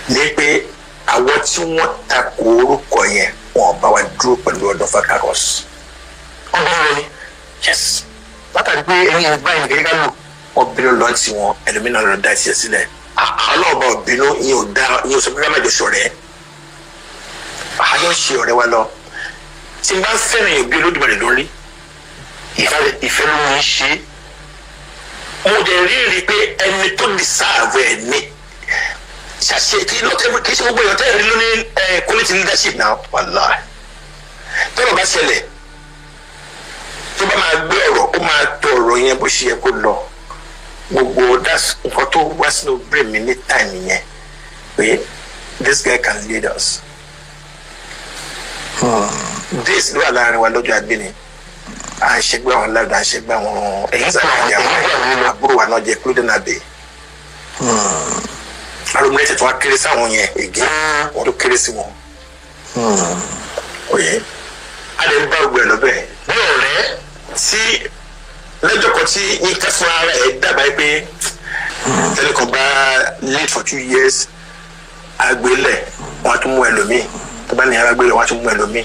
ni pé àwọn tí wọ́n takò orúkọ yẹn, wọn bá wa dúró pẹ̀lú Ọ̀dọ̀fà caucus. Wọ́n bí wọn ni. Yes. Látàrí pé ẹ̀yin ẹ̀ báyìí nìkan ká lò. Wọ́n bínú lọ tí wọn, ẹlòmíràn lọ dá tiẹ̀ sílẹ̀. Ọlọ́ọ̀bá ò bínú, ìyẹn ò dá, ìyẹn ò sọ pé ká má jọ ṣọ̀rẹ́, àjọ ń ṣe ọ̀rẹ́ wa lọ. Tí n bá fẹ́ràn èèyàn bí Olódùmarè lórí. Ìfẹ́ ló ń ṣe. Mo dẹ̀ rí rí pé ẹni tó deserve ẹ̀ ní ṣàṣe kí lọ́tẹ́, kì í ṣe gbogbo èèyàn tẹ́lẹ̀ rí ló ní quality leadership náà. Wàláì. Tọ́rọ̀ bá ṣẹlẹ̀, tó bá máa gbé ọ̀rọ̀, ó máa tó ọ̀rọ̀ yẹn bó ṣe yẹ kó lọ. Gbogbo that's nǹkan tó wá sínú brain mi ní time yẹn pé This guy can lead us. This ló wà láàrin wa lọ́jọ́ àgbéni. À ń ṣègbè àwọn ládàá, à ń ṣègbè àwọn ẹ̀yìn àbúrò wa náà jẹ́ Claudine Abbey. Arúgbó tó wá kéré sáwọn yẹn ègé wọn tó kéré sí wọn. Òye a lè bá gbogbo ẹ̀ lọ́bẹ̀ bí ọ̀rẹ́ tí lọ́jọ́ kan tí Yínká fún ara ẹ̀ dábàá pé tẹ́lẹ̀ kan bá lead for 2 years, agbélẹ̀ wọn á tún mú ẹlòmíì tó bá ní agbélẹ̀, wọn á tún mú ẹlòmíì.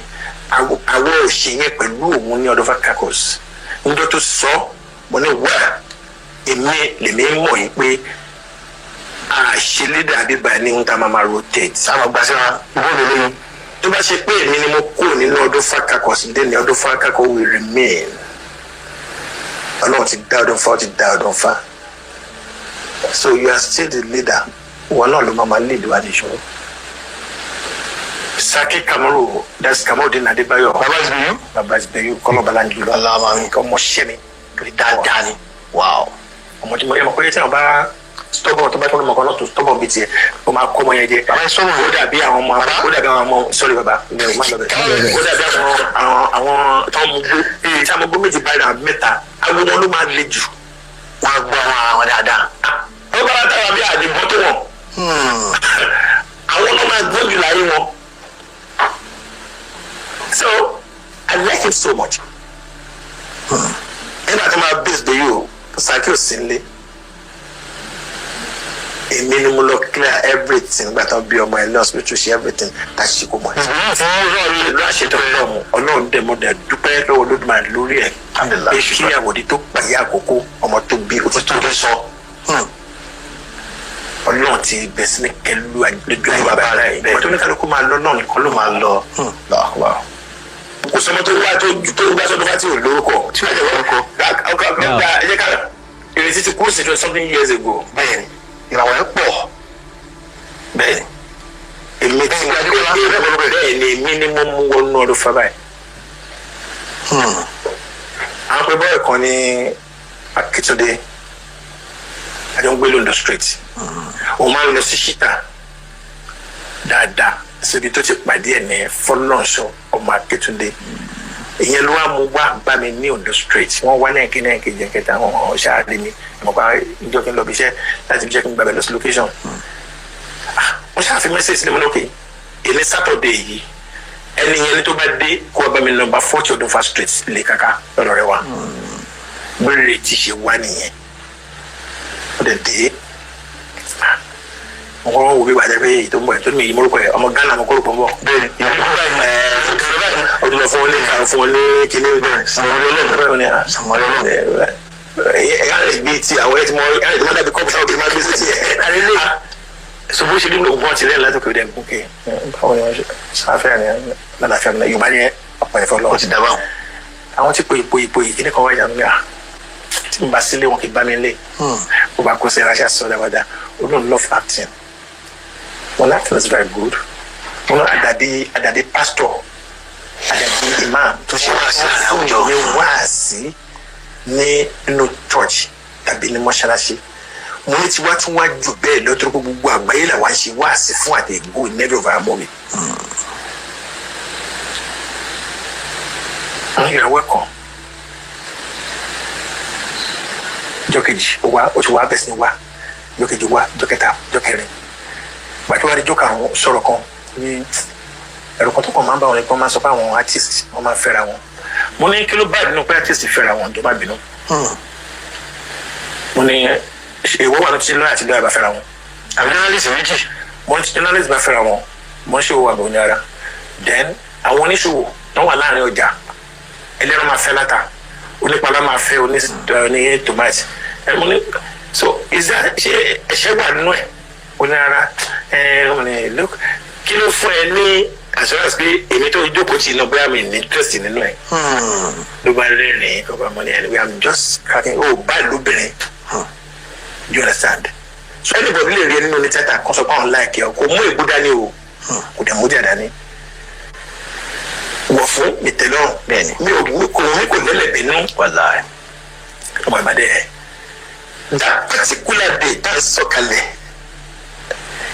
Àwọn òṣì yẹn pẹ̀lú òun ní Ọdọ́fà Caucus níjọ́ tó sọ mo ní wá, èmi lèmi mọ̀ yìí pé àṣẹ leader bíbá ní ohun tá a máa máa rotate. Sábà gba síra bóòlù lóyún. Tó bá ṣe pé èmi ni mo kúrò nínú Ọdọ́fà Caucus dé ní, Ọdọ́fà Caucus will remain. Ọlọ́run ti dá Ọdọ́fà, ó ti dá Ọdọ́fà, so you are still the leader. Wọn náà ló máa ma lead wa nìṣó. Saki Kamaru, that's Kamorudeen Adébáyọ̀. Baba Ìsìbìyú. Baba Ìsìbìyú kọlọbalá ń jùlọ. Aláàmà. Ọmọ ṣẹ́ mi dáadáa ni, wow. Ọmọ tí mo yẹ mọ pé tí wọn bá stubborn, tó bá tó lọmọ kan náà tó stubborn bíi tiẹ̀, ó máa kọ́ ọmọ yẹn jẹ. Bàbá stubborn. Ó dàbí àwọn ọmọ, ó dàbí àwọn ọmọ, sorry bàbá, mi ò má lọ bẹ̀, ó dàbí àwọn tó ń mú gbó tí àwọn gbó méjì báyìí náà mẹ́ta, àwọn wọn ló máa le jù. Wọn á gbọ́ àwọn ara wọn dáadáa. Wọ́n bá táwa bí àdìbò tó wọ̀n, àwọn náà máa gbọ́n jù láyé wọn. So I like him so much. Nígbà tó máa base de yìí o, Saki ò sí nílé, èmi ni mo lọ clear everything nígbà tó bí ọmọ ẹ lọ hospital, ṣe everything tá a ṣe kó mọ ẹ. Ìlú àṣetọ Ọlọ́run, Ọlọ́run dẹ̀ mo dẹ̀ dúpẹ́ lọ́wọ́ Olódùmarè lórí ẹ̀ Alhamdulillah. Pé kí àwòdì tó pàyà àkókò ọmọ tó bí ó ti tó dé sọ, Ọlọ́run ti bẹ̀ sí ní kẹlu lójú ayé bàbá rẹ̀ bẹ́ẹ̀ tó ní kálukú máa lọ náà nìkan ló máa lọ. Kò sọmọ tó wá tó gbá sọdún fati ò lórúkọ Tí ò lórúkọ. Ẹ jẹ́ ká ìrètí ti kú sí 20 something years ago. Bẹ́ẹ̀ni, ìràwọ̀ yẹn pọ̀. Bẹ́ẹ̀ni, èmi tí mo bẹ́ẹ̀ ni èmi ni mo mú wọnú ọdún fún báyìí. Àwọn pé bọ́ọ̀ kan ní Akíntúndé, àjọ ń gbé l'Ondo Street, òun máa ń lọ sí ṣíta dáadáa síbi tó ti pàdé ẹ̀ ní Fọlọ́nṣọ́ ọmọ Akíntúndé. Ìyẹn ló wá mú wá bá mi ní Ondo Street. Wọ́n wá náà kíní kejì kẹta, àwọn ṣáàrí mi ìmọ̀ pa ìjọ kí n lọ bí iṣẹ́, láti bí iṣẹ́ kí n gbàgbé lọ sí location. Wọ́n ṣáà fi message sílẹ̀ mọ́ lókè èmi Saturday yìí, ẹni yẹn ní tó bá dé kó wá bá mi number 40 Odunfa Street lè kàkà lọ́dọ̀ rẹ wa. Bẹ́ẹ̀rẹ̀ ti ṣe wá nìyẹn, ó dẹ̀ dé, wọ́n wò bí wàá pé èyí tó ń bọ̀ tó ní mi mórúkọ ẹ̀, ọmọ Ghana mo kórúkọ ń bọ̀. Bẹ́ẹ̀ni, ìlú báyìí. Ó tún lọ fún wọn ní ìka, fún wọn ní kíní. Samuel. Samuel. Ẹ ẹ lè bí ti àwọn ẹ ti mọ ẹ ti mọ dàbí kọ́pù sáwọn kì í máa gbé sí ti ẹ. So bó ṣe dé ògùn ọtí lẹ́yìn látòkè dẹ̀ gòkè, báwo ni wọ́n ṣe sáfẹ́ ni lálàáfíà mi Yorùbá ni ọ̀pọ̀ ẹ̀fọ́ lọ́wọ́. Ó ti dábàá. Àwọn tí pòyì pòyì pòyì kíní kan wáyà mi à tí mo bá sílé wọn kì í bá mi lé, ó bá kó sí ẹ̀ráṣà sọ dáadáa. Ó lóun love acting. Well, acting is very good. Wọn náà àdàbí àdàbí pastor, àdàbí imam tó ṣe wá sí àwùjọ. Ní wáàsí ní inú church tàbí ní mọ́ṣáláṣí, mo ní tiwa tún wá jù bẹ́ẹ̀ lọ́tọ́ pé gbogbo àgbáyé làwa ń ṣe wáàsí fún àtẹ̀gò in every of our movie. You are welcome. Ọjọ́ kejì ó wá, ó ti wá bẹ̀ sí ni wá. Ọjọ́ kejì wá, ọjọ́ kẹta, ọjọ́ kẹrin. Gbàtí wàá di ọjọ́ karùn-ún, sọ̀rọ̀ kan ní ẹ̀rọ kan tó kàn máa ń bá wọn ní kí wọ́n máa sọ pé àwọn artist wọ́n máa ń fẹ́ra wọn. Mo ní kí ló bá ìbínú pé artist fẹ́ra wọn tó bá bínú. Mo ní ìwọ wà ní ti lọ́yà àti lọ́yà bá fẹ́ra wọn. Àbí journalist méjì. Mo ní ti journalist bá fẹ́ra wọn, mo ń ṣòwò àbò ní ara. Then àwọn oníṣòwò tó wà láàrin ọjà, ẹlẹ́ran máa fẹ́ láta, onípalá máa fẹ́ oní tomato. Ẹ mo ní, so is that, ṣé ẹ̀ṣẹ̀ wà nínú ẹ̀? Ó ní rárá. Ẹ mo ní, look, kí ló fún ẹ ní assurance pé èmi tó jókòó tì náà bóyá mi ní interest nínú ẹ̀? Ló bá rẹ́rìn-ín, kó bá mọ ní, anyway, I'm just cracking. Oh, báyìí lóbìnrin, you understand? So anybody lè rí ẹ nínú ní tíátà kan sọ pé àwọn like ẹ, kò mú ègbú dání o, kò dẹ̀ mú díẹ̀ dání wọ̀ fún ìtẹ́lọ́rùn. Bẹ́ẹ̀ni. Mi ò mi kò mi kò lẹ́lẹ̀ bínú. Wàláì. Ọmọ ìbàdàn ẹ̀, that particular day tá a sọ̀kalẹ̀,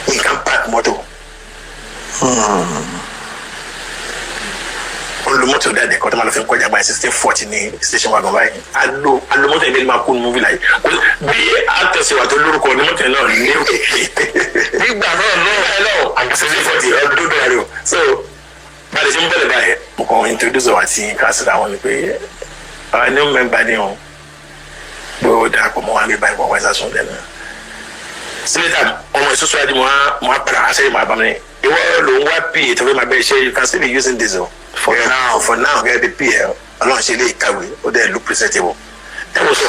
nǹkan park mọ́tò. Olùmọ́tò dáadé kan tó máa lọ fi ń kọjá báyìí, 1640 ní station wagon báyìí. Alo alomọ́tò yẹn máa kú ní movie láyé bí àtẹ̀síwá tó lórúkọ ní mọ́tò yẹn náà ní Nígbà náà náà. 1640 ọdún bẹ̀rẹ̀ o. So báyìí ṣe ń bẹ̀rẹ̀ báyìí, mo kàn introduce wa ti kíláàsì àwọn ni pé àwọn new member ni o, pé ó darapọ̀ mọ́ wa ní báyìí, wọ́n wá sásùn lẹ́nu sílẹ̀tà ọmọ ìṣoṣo àti mo á padà wá sẹ́yìn, máa bá mi ní ìwọ ló ń wá pa tó fẹ́ máa bẹ́ẹ̀ ṣe. You can still be using diesel for now. For now, gẹ́gẹ́ bí pa ọlọ́run ṣe lè kàwé, ó dẹ̀ look presentable. Ẹ wò sọ,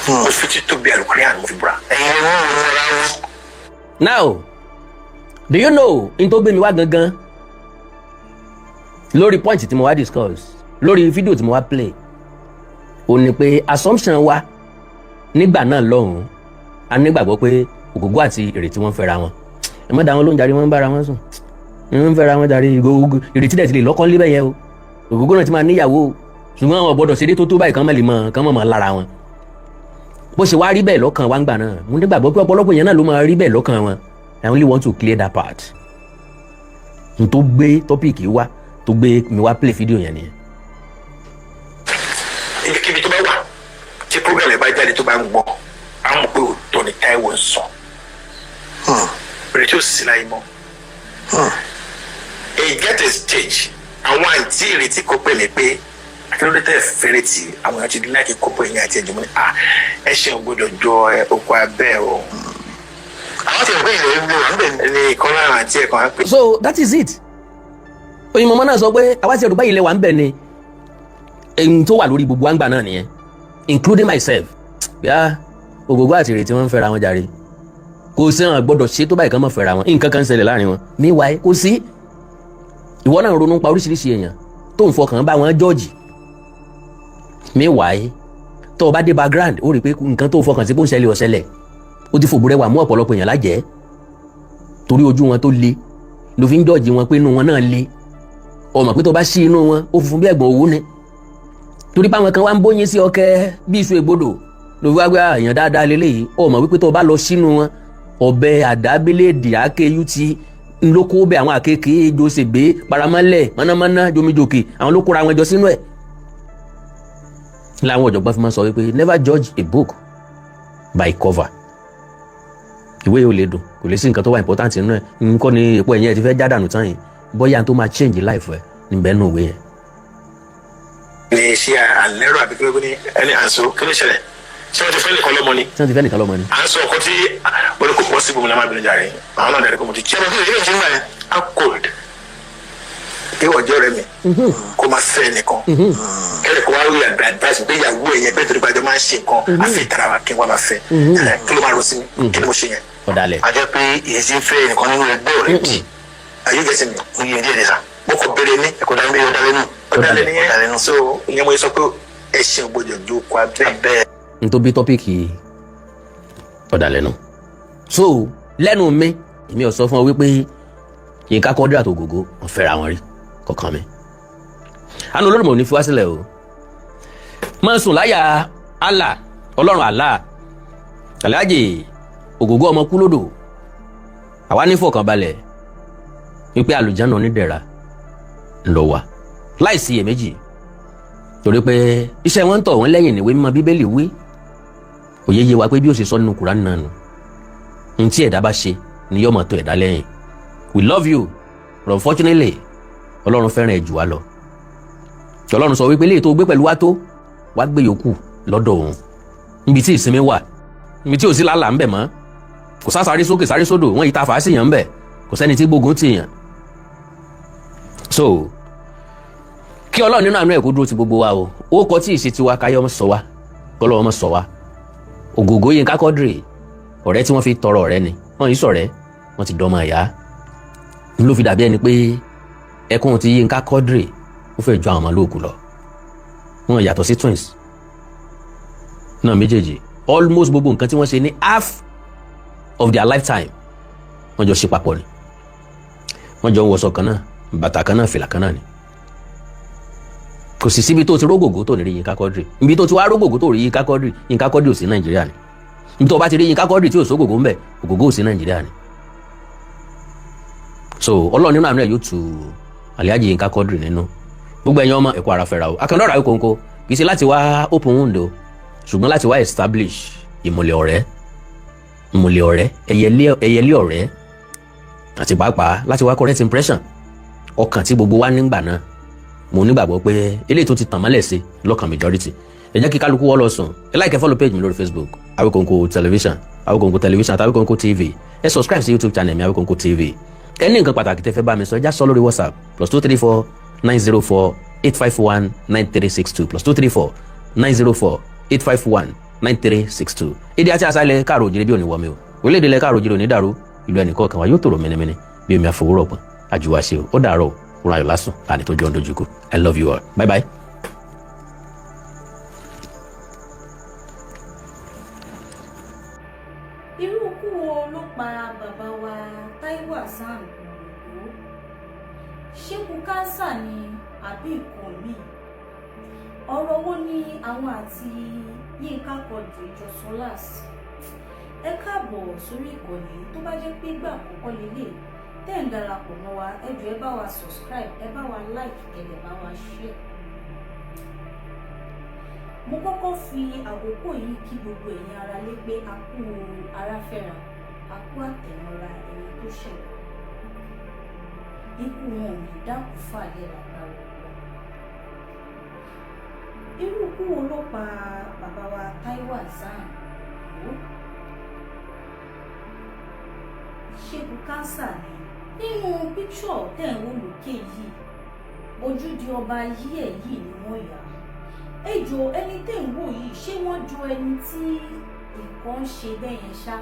mo fi títóbi àlùkùránì, mo fi búra. Ẹ̀yin ni wọ́n ń ra wọn. Now, do you know n tó gbé mi wá gangan lórí point tí mo wá discuss lórí fídíò tí mo wá play? Ó ní pé assumption wa nígbà náà lọ́hùn-ún, a nígbàgbọ́ pé Ògògó àti Ìrètí wọn fẹ́ra wọn. Ẹ má dá wọn lóhùn jàre, wọn ń bára wọn sùn, wọn ń fẹ́ra wọn jàre. Ìgò Ìrètí dẹ̀ ti lè lọ́kọ́ níbẹ̀ yẹn o, Ògògó náà ti máa níyàwó o, ṣùgbọ́n àwọn gbọ́dọ̀ ṣeré tó tó báyìí kán mọ̀ lè mọ̀ kán mọ̀ mọ̀ lára wọn. Bó ṣe wá rí bẹ́ẹ̀ lọ́kàn wa ń gbà náà, mo nígbàgbọ́ pé ọ̀pọ̀lọpọ̀ yẹn náà ló máa rí bẹ́ẹ̀ lọ́kàn wọn. I only want to clear that part. N tó gbé topic wá, tó gbé mi wá play fídíò yẹn nìyẹn. Ibikíbi tó bá wà tí program yẹn bá jáde, tó bá ń gbọ́, á mọ̀ pé òótọ́ ni Táíwò ń sọ. Ìrètí ò sí láyé mọ́. A get a stage, àwọn àǹtí Ìrètí kò pè mí pé akérèdé tẹ fẹ́rẹ̀ tí àwọn èèyàn ti dín láti kó pé ẹ̀yìn àti ẹ̀jẹ̀. Mo ní à ẹ ṣe ò gbọdọ̀ jọ oko abẹ́ o. Àwọn tí ìwé ilẹ̀ ń lò wà níbẹ̀ ni. Ẹni ìkan lára àǹtí ẹ̀ kan á pè. So that is it. Oyinmọ̀mọ́ náà sọ pé àwa ti ẹ̀rù báyìí lẹ wà ń bẹ̀ ni èyí tó wà lórí gbogbo àǹgbà náà nìyẹn, including myself. Yá Ògògó àti Ìrètí wọn ń fẹ́ra wọn jàre, kò sí àwọn gbọ́dọ̀ ṣe tó báyìí kan mọ̀ fẹ́ra wọn, nǹkan kan ń ṣẹlẹ̀ láàrin wọn. Meanwhile, kò sí. Ìwọ náà ronú pa oríṣiríṣi èèyàn tó ń fọkàn bá wọn jọ́ọ̀jì. Meanwhile, tó o bá dé background, ó rí i pé nǹkan tó fọkàn sí pé ó ń ṣẹlẹ̀ ó ṣẹlẹ̀. Ó ti fòbúrẹ́ wà mú ọ̀pọ̀lọpọ̀ èèyàn lájẹ́ torí ojú wọn tó le ló fi ń jọ́ọ̀jì wọn pé inú wọn náà le. Ọmọ pé tó bá ṣí inú wọn, ó funfun bí ẹ̀gbọ̀n òwú ni, torí báwọn kan wá ń bóyin sí ọkẹ bí iṣu ègbodò ló fi wá gbé èèyàn dáadáa lélẹ́yìí. Ọmọ wípé tó bá lọ sínú wọn, ọ̀bẹ, àdábílẹ̀dì, àáké ut ló kó bẹ, àwọn àkekèé, ejò, ṣègbè, paramọ́lẹ̀, mọ́nàmọ́ná, jomijòkè, àwọn ló kóra wọn jọ sínú ẹ̀. Láwọn ọ̀jọ̀gbọ́n fi máa sọ wípé never judge a book by cover. Ìwé yóò lè dùn, kò lè sí nǹkan tó wà important nínú ẹ̀. Nǹkan ni èpo ẹ̀yìn ẹ̀ ti fẹ́ já dànù tán yìí, bóyá tó máa change life ẹ̀ níbẹ̀ nù ìwé yẹn. Ní ṣé àlẹ́rọ àbí kílógún ní ẹni à ń sọ, kí ló ṣẹlẹ̀? Ṣé wọ́n ti fẹ́ nìkan lọ́mọ ni? Tí wọ́n ti fẹ́ nìkan lọ́mọ ni. À ń sọ ọkọ tí wọ́n ní kò possible, mi náà má bínú jàre. Àwọn náà dẹ̀rẹ̀ kó mo ti Ṣé mo fi ìrírí ìṣúná yẹn? I'm cold pé ọjọ́ rẹ mi kó máa fẹ́ nìkan kẹ́lẹ́ kó wá rí advice pé ìyàwó ẹ̀ yẹn bẹ́ẹ̀, torí pé àjọ máa ń ṣe nǹkan àfi ìtara wa kí n wá máa fẹ́, kí ló máa rò sí mi? Kí ni mo ṣe yẹn? Ọ̀dàlẹ̀. A jẹ́ pé èyí ti ń fẹ́ nìkan nínú ẹgbẹ́ ọ̀rẹ́ dì. Are you getting me? Mo yẹ díẹ̀ díẹ̀ sá. Mo kò béèrè ní. Ẹ̀kọ́ dá mi ọ̀dàlẹ̀ nù. Ọ̀dàlẹ̀ nìyẹn. Ọ̀dàlẹ̀ nù. So ìyẹn mo sọ pé ẹṣin ò gbọdọ̀ jókòó abẹ́. Abẹ́. N tó bí topic ọ̀dàlẹ̀ nù. So lẹ́nu mi, èmi ò sọ fún ọ wípé Yínká Quadri àti Ògògó wọn fẹ́ra wọn rí kọ̀ọ̀kan mi. Àánú Olódùmarè ò ní fi wá sílẹ̀ o. Máa sùn láyà Allah, Ọlọ́run Allah. Alhaji Ògògó ọmọ kúlódò, àwa ní fọkànbalẹ̀ wípé àlùjáná onídẹ̀ra ńlọ wà láìsí iyèméjì, torí pé iṣẹ́ wọn ń tọ̀ wọ́n lẹ́yìn. Níwé mímọ́ Bíbélì wí, òye yé wa pé bí ó ṣe sọ nínú Kùránì náà nù, ní tí ẹ̀dá bá ṣe ni yóò máa tọ̀ ẹ̀dá lẹ́yìn. We love you, but unfortunately, Ọlọ́run fẹ́ràn ẹ̀ jù wá lọ. Ọlọ́run sọ wípé léyìí tó gbé pẹ̀lú wa tó wá gbé yòókù lọ́dọ̀ òun, níbi tí ìsinmi wà, níbi tí ò sí làálàá ńbẹ̀ mọ́, kò sá sáré sókè sáré sódò, wọ́n yìí ta fàá sí yàn ńbẹ̀, kò sẹ́ni tí gbógun tì yàn. So kí Ọlọ́run nínú àánú ẹ̀ kó dúró ti gbogbo wa o. Ó kọ tí ì ṣe tiwa káyọ́ ọmọ sọ wa, kọ́lọ́ ọmọ sọ wa. Ògògó Yínká Quadri, ọ̀rẹ́ tí wọ́n fi tọrọ ọ̀rẹ́ ni wọ́n yìí sọ̀rẹ́, wọ́n ti dọ́mọ ìyá. Ló fi dàbí ẹni pé ẹkún ti Yínká Quadri ó fẹ́ ju àwọn ọmọ lóògùn lọ. Wọn yàtọ̀ sí twins náà méjèèjì. Almost gbogbo nǹkan tí wọ́n ṣe ní half of their lifetime, wọ́n jọ ṣe papọ̀ ni. Wọ́n jọ ń wọṣọ kan náà, bàtà kan náà, fìlà kan náà ni. Kò sì síbi tó ti rógògó tó ní rí Yínká Quadri. Ibi tó ti wá rógògó tó rí Yínká Quadri, Yínká Quadri ò sí Nàìjíríà ni. Ibi tó bá ti rí Yínká Quadri tí ò sógògó ń bẹ̀, Ògògó ò sí Nàìjíríà ni. So Ọlọ́run nínú àánú ẹ̀ yóò tu Alhaji Yinka Quadri nínú. Gbogbo ẹ̀yin ọmọ ẹ̀kọ́ ara fẹ́ra o. Akandọ́rọ̀ Awikonko kì í ṣe láti wá open wound o, ṣùgbọ́n láti wá establish ìmùlẹ̀ ọ̀rẹ́, ìmùlẹ̀ ọ̀rẹ́, ẹyẹlé ọ̀rẹ́, àti pàápàá láti wá correct impression ọkàn tí gbogbo wa nígbà náà. Mo nígbàgbọ́ pé eléyìí tó ti tàn mọ́lẹ̀ sí lọ́kàn majority. Ẹ jẹ́ kí kálukú wọ́ lọ sùn. Ẹ like, ẹ follow page mi lórí Facebook, Awikonko Television, Awikonko Television àti Awikonko TV. Ẹ subscribe sí YouTube channel mi, Awikonko TV. Ẹ ní nǹkan pàtàkì tẹ́ fẹ́ bá mi sọ, ẹ já sọ lórí WhatsApp, +234 904 851 9362, +234 904 851 9362. Èdè àti àṣà ilẹ̀ káàró òjìrì bí òní wọmi o. Orílẹ̀-èdè ilẹ̀ káàró òjìrì òní dàrú. Ìlú ẹnìkọ̀ọ̀kan wa yóò tòrò mẹ́nẹ́mẹ́nẹ́ bí omi àfọwúrọ̀ pọ̀n. Àjùwà ṣe o. Ó dàárọ̀ o. Òrùn ayọ̀ lásùn àní tó jọ ń dojúkọ. I love you all. Bye bye. Irú ikú wo ló pa bàbá wa Taiwo Hassan Ògògó? Ṣékú kánsà ni àbí nǹkan míì? Ọ̀rọ̀ wo ni àwọn àti Yínká Quadri jọ sọ last? Ẹ káàbọ̀ sórí ìkànnì. Tó bá jẹ́ pé ìgbà àkọ́kọ́ lélẹ̀ tẹ́ ń darapọ̀ mọ́ wa, ẹ jọ̀ọ́, ẹ bá wa subscribe, ẹ bá wa like, ẹ dẹ̀ bá wa share. Mo kọ́kọ́ fi àkókò yìí kí gbogbo ẹ̀yin ará lé pé a kú ara fẹ́ra, a kú àtẹ̀mọ́ra ẹni tó ṣẹ̀. Ikú wọn ò ní dákú fàlẹ́ lágbára Ọlọ́run. Irú ikú wo ló pa bàbá wa Taiwo Hassan Ògògó? Ṣégun kánsà ni? Nínú píkṣọ̀ tẹ̀ ń wò lókè yìí, ojúde ọba yí ẹ̀ yìí ni wọ́n yà á. Ejò ẹni tẹ́ ń wò yìí, ṣé wọ́n jọ ẹni tí nǹkan ń ṣe bẹ́ẹ̀ yẹn ṣá?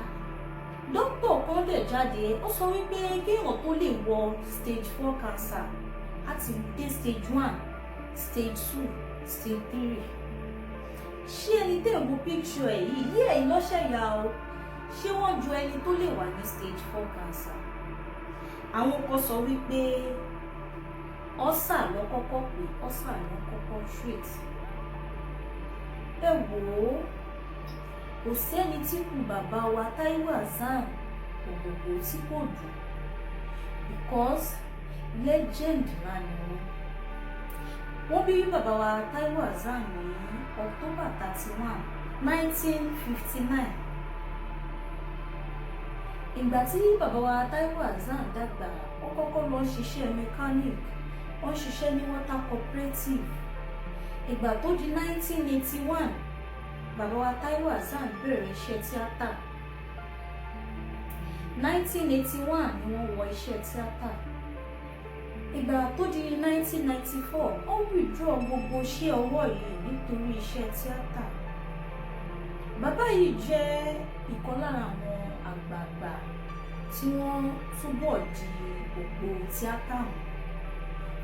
Dókítà kan dẹ̀ jáde, ó sọ wípé kéèyàn tó lè wọ stage 4 cancer, á ti dé stage 1, stage 2, stage 3. Ṣé ẹni tẹ́ ń wo picture ẹ̀ yìí, yí ẹ̀yìn lọ́sẹ̀ yà o, ṣé wọ́n jọ ẹni tó lè wà ní stage 4 cancer? Àwọn kan sọ wípé ulcer ló kọ́kọ́ pé, ulcer ló kọ́kọ́ treat. Ẹ wò ó, kò sẹ́ni tí kù bàbá wa Taiwo Hassan Ògògó tí kò dùn, because legend ńlá ni wọ́n. Wọ́n bí bàbá wa Taiwo Hassan ní October 31, 1959. Ìgbà tí bàbá wa Taiwo Hassan dàgbà, ó kọ́kọ́ lọ ṣiṣẹ́ mechanic, ó ń ṣiṣẹ́ ní water cooperative. Ìgbà tó di 1981, bàbá wa Taiwo Hassan bẹ̀rẹ̀ iṣẹ́ tíátà. 1981 ni wọ́n wọ iṣẹ́ tíátà. Ìgbà tó di 1994, ó withdraw gbogbo iṣẹ́ ọwọ́ yìí nítorí iṣẹ́ tíátà. Bàbá yìí jẹ́ ìkan lára àwọn àgbààgbà tí wọ́n túbọ̀ di òpó tíátà mú,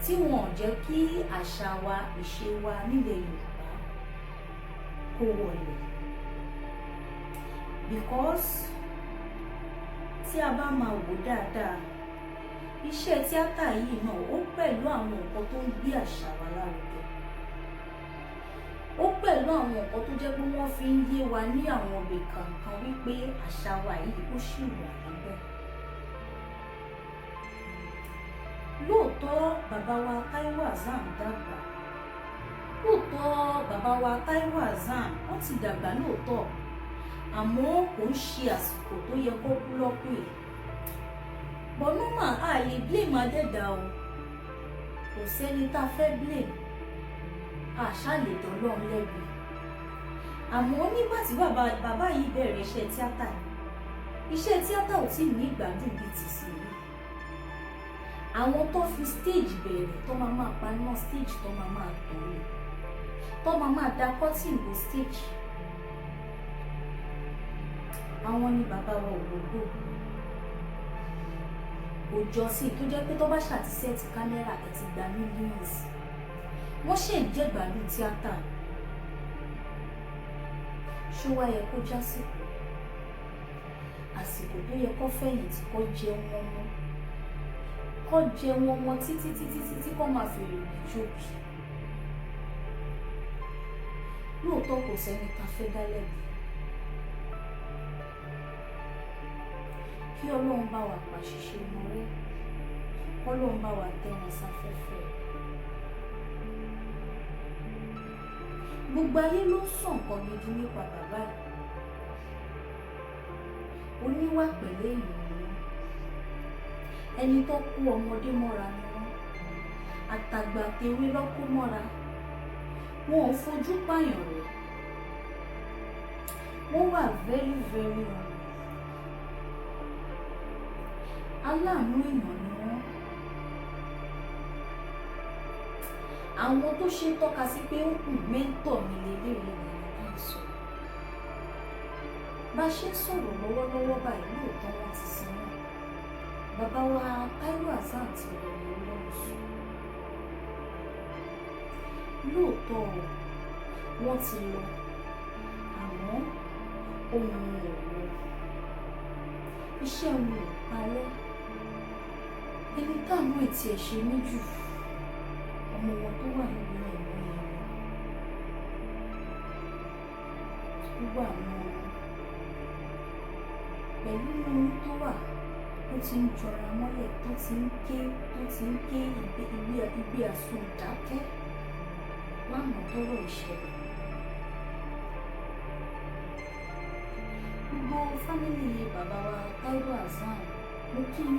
tí wọn ò jẹ́ kí àṣà wa, ìṣe wa nílẹ̀ Yorùbá kó wọlé, because tí a bá máa wò dáadáa, iṣẹ́ tíátà yìí náà, ó pẹ̀lú àwọn nǹkan tó ń gbé àṣà wa lárugẹ, ó pẹ̀lú àwọn nǹkan tó jẹ́ pé wọ́n fi ń yé wa ní àwọn ibì kankan wípé àṣà wa yìí, ó ṣì wà níbẹ̀. Lóòótọ́, bàbá wa Taiwo Hassan dàgbà. Lóòótọ́, bàbá wa Taiwo Hassan, wọ́n ti dàgbà lóòótọ́, àmọ́ kò ń ṣe àsìkò tó yẹ kó kú lọ́kù yìí. But normal, a lè blame adẹ́dà o. Kò sẹ́ni tá a fẹ́ blame, àṣà lè dọ́lọ́run lẹ́bi. Àmọ́ nígbà tí bàbá yìí bẹ̀rẹ̀ iṣẹ́ tíátà, iṣẹ́ tíátà ò tí ì ní ìgbádùn bíi tìsín. Àwọn tó fi stage bẹ̀rẹ̀, tó máa máa paná stage, tó máa máa tó lò, tó máa máa da curtain bo stage, àwọn ni bàbá wa Ògògó. Kò jọ sí tó jẹ́ pé tó bá ṣàti set kámẹ́rà, ẹ̀ ti gba millions. Wọ́n ṣe ń jẹ́gbádùn tíátà. Ṣó wá yẹ kó jásìkò àsìkò tó yẹ kó fẹ̀yìntì, kó jẹun ọmọ, kó jẹun ọmọ títí títí títí, kó máa fèrè jóbi? Lóòótọ́, kò sẹ́ni tá fẹ́ dá lẹ́bi. Kí Ọlọ́run bá wa pàṣìṣe wọn rẹ́. Kọ́lọ́run bá wa tẹ́ wọn sáfẹ́fẹ́. Gbogbo ayé ló ń sọ nǹkan gidi nípa bàbá yìí. Oníwà pẹ̀lẹ́ èèyàn ni wọ́n, ẹni tó kó ọmọdé mọ́ra ni wọ́n, àtàgbà tewé ló kó mọ́ra. Wọn ò fojú pààyàn rẹ̀. Wọ́n wà very very humble. Aláàánú èèyàn ni wọ́n. Àwọn tó ṣe tọ́ka sí pé ó kù mẹ́ńtọ̀ mi lélẹ́yìí ni à ń sọ. Bá a ṣe ń sọ̀rọ̀ lọ́wọ́lọ́wọ́ báyìí, lóòótọ́ wọ́n ti sin náà. Bàbá wa Taiwo Hassan ti lọ ní Ọlọ́run sùn. Lóòótọ́ wọ́n ti lọ, àmọ́ ohun ò lọ. Iṣẹ́ wọn ò parẹ́. Ẹni táàmú ẹ̀ tiẹ̀ ṣe mí jù, ọmọ wọn tó wà nínú ẹ̀wọ̀n yẹn ni. Gbogbo àwọn ọmọ pẹ̀lú oyún tó wà, ó ti ń jọra mọ́lẹ̀, tó ti ń ké, tó ti ń ké igbe àsundàkẹ́ lánàá tọ́rọ̀ ìṣẹ̀lẹ̀. Gbogbo fámìlì bàbá wa Taiwo Hassan, mo kí yín,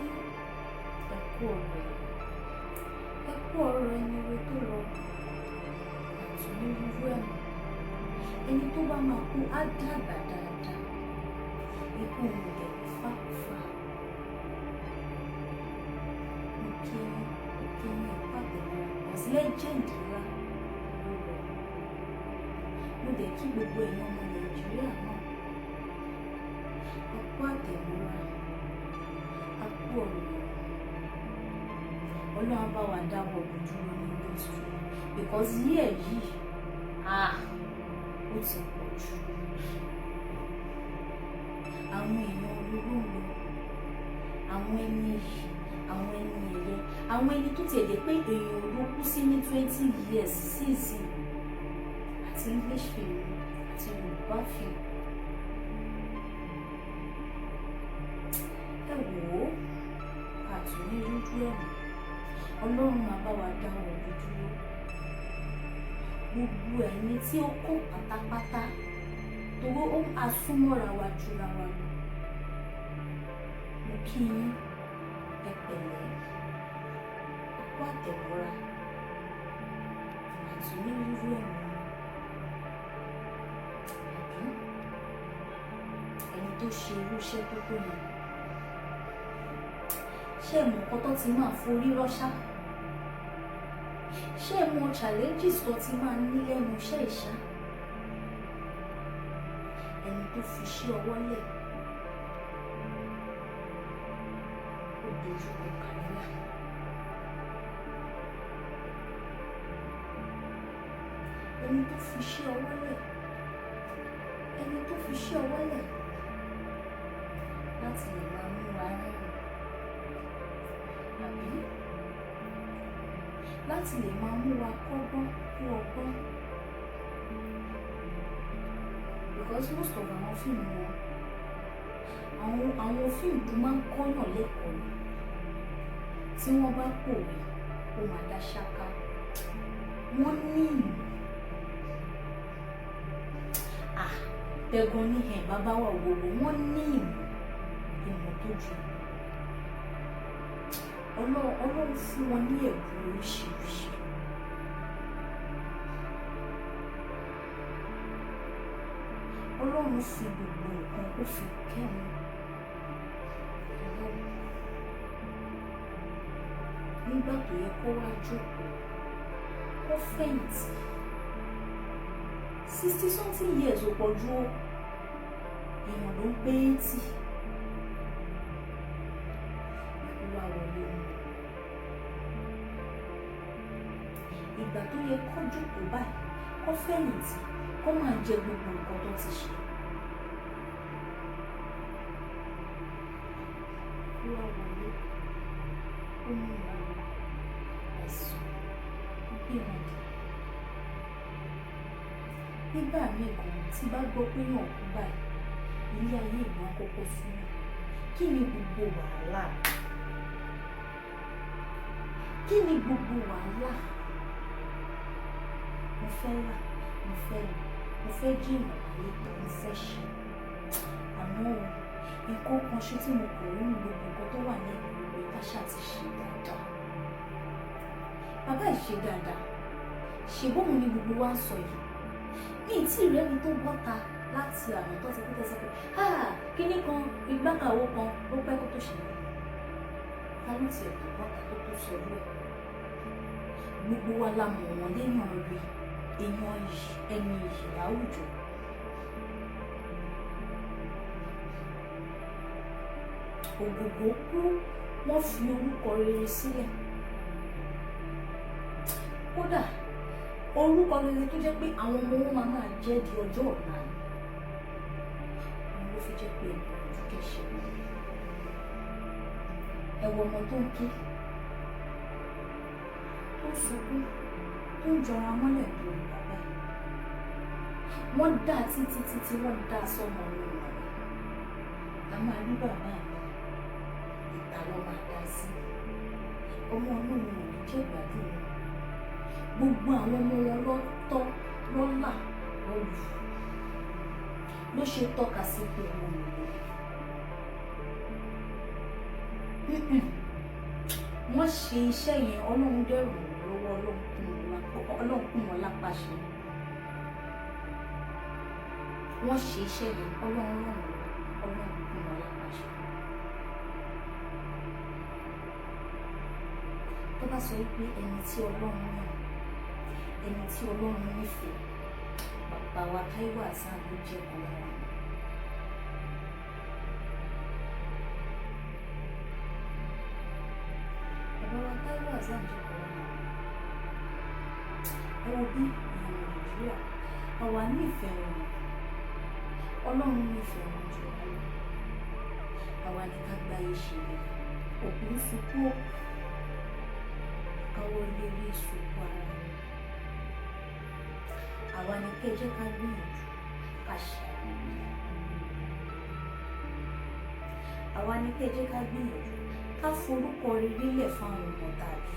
ẹ kú ọ̀rọ̀ ẹ̀, ẹ kú ọ̀rọ̀ ẹni rẹ tó lọ, àtúní rírú ẹ̀ mọ́. Ẹni tó bá máa kú á dàgbà dáadáa, ikú òun dẹ̀ ní fàkúfà. Mo kí yín, mo kí yín, ẹ kú àtẹ̀mọ́ra, as legend ńlá ló lọ. Mo dẹ̀ kí gbogbo èèyàn ọmọ Nàìjíríà náà, ẹ kú àtẹ̀mọ́ra, a kú ọ̀rọ̀. Ọlọ́run á bá wa dáwọ́ ọ̀gbìn dúró ní industry, because year yìí, ah, ó ti pọ̀ jù. Àwọn èèyàn orí ló ń lọ, àwọn ẹni yìí, àwọn ẹni ẹ̀yẹ, àwọn ẹni tó tiẹ̀ jẹ́ pé èèyàn ló kú sí ní 20 years sí ìsìn, àti English film àti Yorùbá film. Ẹ wò ó, àtúní rújú ẹ̀mí. Ọlọ́run máa bá wa dá ọ̀rọ̀ dúró. Gbogbo ẹni tí ó kàn pátápátá, torí ó asúnmọ́ra wa jura wa lọ. Mo kí yín, ẹ pẹ̀lẹ́, ẹ kú àtẹ̀mọ́ra, àtúní rújú ẹ̀mí. Àbí ẹni tó ṣe irú iṣẹ́ tó tó yẹn, ṣé ẹ mọ nǹkan tó ti máa forí rọ́ṣá? Ṣé ẹ mọ challenges tó ti máa ní lẹ́nu iṣẹ́ ìṣá? Ẹni tó fi iṣẹ́ ọwọ́ lẹ̀, ó dojú kọ kàríà. Ẹni tó fi iṣẹ́ ọwọ́ lẹ̀, ẹni tó fi iṣẹ́ ọwọ́ lẹ̀ láti lè máa mú wa rẹ́rìn, àbí láti lè máa mú wa kọ́gbọ́n kú ọgbọ́n. Because most of àwọn fíìmù wọn, àwọn fíìmù tó máa ń kọ́yàn lẹ́kọ̀ọ́ ni. Tí wọ́n bá pòwe, ó máa dá ṣáká. Wọ́n ní ìmọ̀. Ah, tẹ̀gàn ní ẹ̀ bàbá wa òwòwò, wọ́n ní ìmọ̀, ìmọ̀ tó ju ìmọ̀. Ọlọ́run fún wọn ní ẹ̀bùn oríṣiríṣi. Ọlọ́run fi gbogbo nǹkan ó fi kẹ́ wọn. Ọlọ́run nígbà tó yẹ kó wá jókòó, kó fẹ̀yìntì, 60 something years ò pọ̀ ju o, èèyàn ló ń pé 80. Ikú wá wọlé wọn. Ìgbà tó yẹ kó jókòó báyìí, kó fẹ̀yìntì, kó máa jẹ gbogbo nǹkan tó ti ṣe. Ikú wá wọlé, ó mú wọn lọ, àìsàn ó gbé wọn dé. Nígbà míì gan, tí bá gbọ́ pé èèyàn kú báyìí, ilé ayé ìgbà kọ́kọ́ súnmọ́. Kí ni gbogbo wàhálà? Kí ni gbogbo wàhálà? Mo fẹ́ là, mo fẹ́ lò, mo fẹ́ jìnnà láyé, mo fẹ́ ṣe. Àmọ́ o, nǹkan kan ṣe tí mo kò rí nínú gbogbo nǹkan tó wà ní ìlú ìwé káṣá ti ṣe dáadáa. Bàbá yìí ṣe dáadáa. Ṣe bóun ni gbogbo wa ń sọ yìí. Ní ìtì rẹ́ni tó bọ́ta láti àná tó ti kú tẹ́sán pé ah, kíní kan, igbákàwó kan, ó pẹ́ kó tó ṣẹlẹ̀. Ta ló tiẹ̀ tó bọ́ta tó tó sọ lú ẹ̀? Gbogbo wa la mọ̀ wọ́n léèyàn rí, èèyàn yìí, ẹni yìí láwùjọ. Ògògó kú, wọ́n fi orúkọ rere sílẹ̀. Kódà orúkọ rere tó jẹ́ pé àwọn ọmọ wọn máa máa jẹ́ di ọjọ́ ọ̀la ni. Òun ló fi jẹ́ pé ẹ̀gbọ́n ojú kẹ̀ṣẹ̀. Ẹ wo ọmọ tó ń ké, tó ń sunkún, tó ń jọra mọ́lẹ̀ lórí bàbá ẹ̀. Wọ́n dá títí títí, wọ́n dá sọ́mọ lórí wọn. A máa rí bàbá mi, ìta ló máa dá sí. Ọmọ inú wọn ò ní jẹ́ ìgbádùn wọn. Gbogbo àwọn ọmọ wọn lọ́tọ́ lọ́là lọ́lù ló ṣe tọ́ka sí pé ọmọ mi lò. Wọ́n ṣe iṣẹ́ yẹn, Ọlọ́run dẹ̀rù lọ́wọ́, Ọlọ́run kún wọn lápá ṣe. Wọ́n ṣe iṣẹ́ yẹn, Ọlọ́run ràn wọ́n lọ́wọ́, Ọlọ́run kún wọn lápá ṣe. Tó bá sọ wípé ẹni tí Ọlọ́run yàn, ẹni tí Ọlọ́run nífẹ̀ẹ́, bàbá wa Táíwò Hassan ló jẹ́ kan lára wọn. Bàbá wa Táíwò Hassan jẹ́ kan lára wọn. Ẹ wo bí ìyàwó Nàìjíríà, àwa nífẹ̀ẹ́ wọn, Ọlọ́run nífẹ̀ẹ́ wọn jù wá lọ. Àwa ní ká gbáyé ṣe rere, òkú ń sunkún òkú, káwọ́ lérí sunkún ara wọn. Àwa ní kẹ́ ẹ jẹ́ ká gbìyànjú ká ṣe àgbèrè. Àwa ní kẹ́ ẹ jẹ́ ká gbìyànjú ká forúkọ rere lẹ̀ fáwọn ọmọ tàbí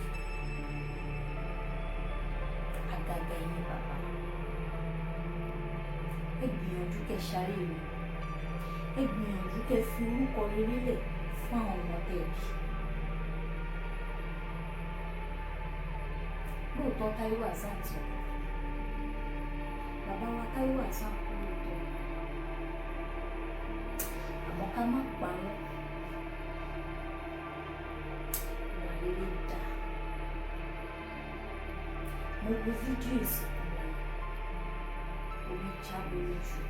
àgàgà ẹ̀yin bàbá. Ẹ gbìyànjú kẹ́ ṣáré rere, ẹ gbìyànjú kẹ́ fi orúkọ rere lẹ̀ fún àwọn ọmọ tẹ̀bí. Lóòótọ́ Táíwò Hassan ti kú, bàbá wa Táíwò Hassan kú lóòótọ́, àmọ́ ká má parọ́, ìwà rere dà. Mo wo fídíò ìsìnkú wọn, omi jábọ́ lójú.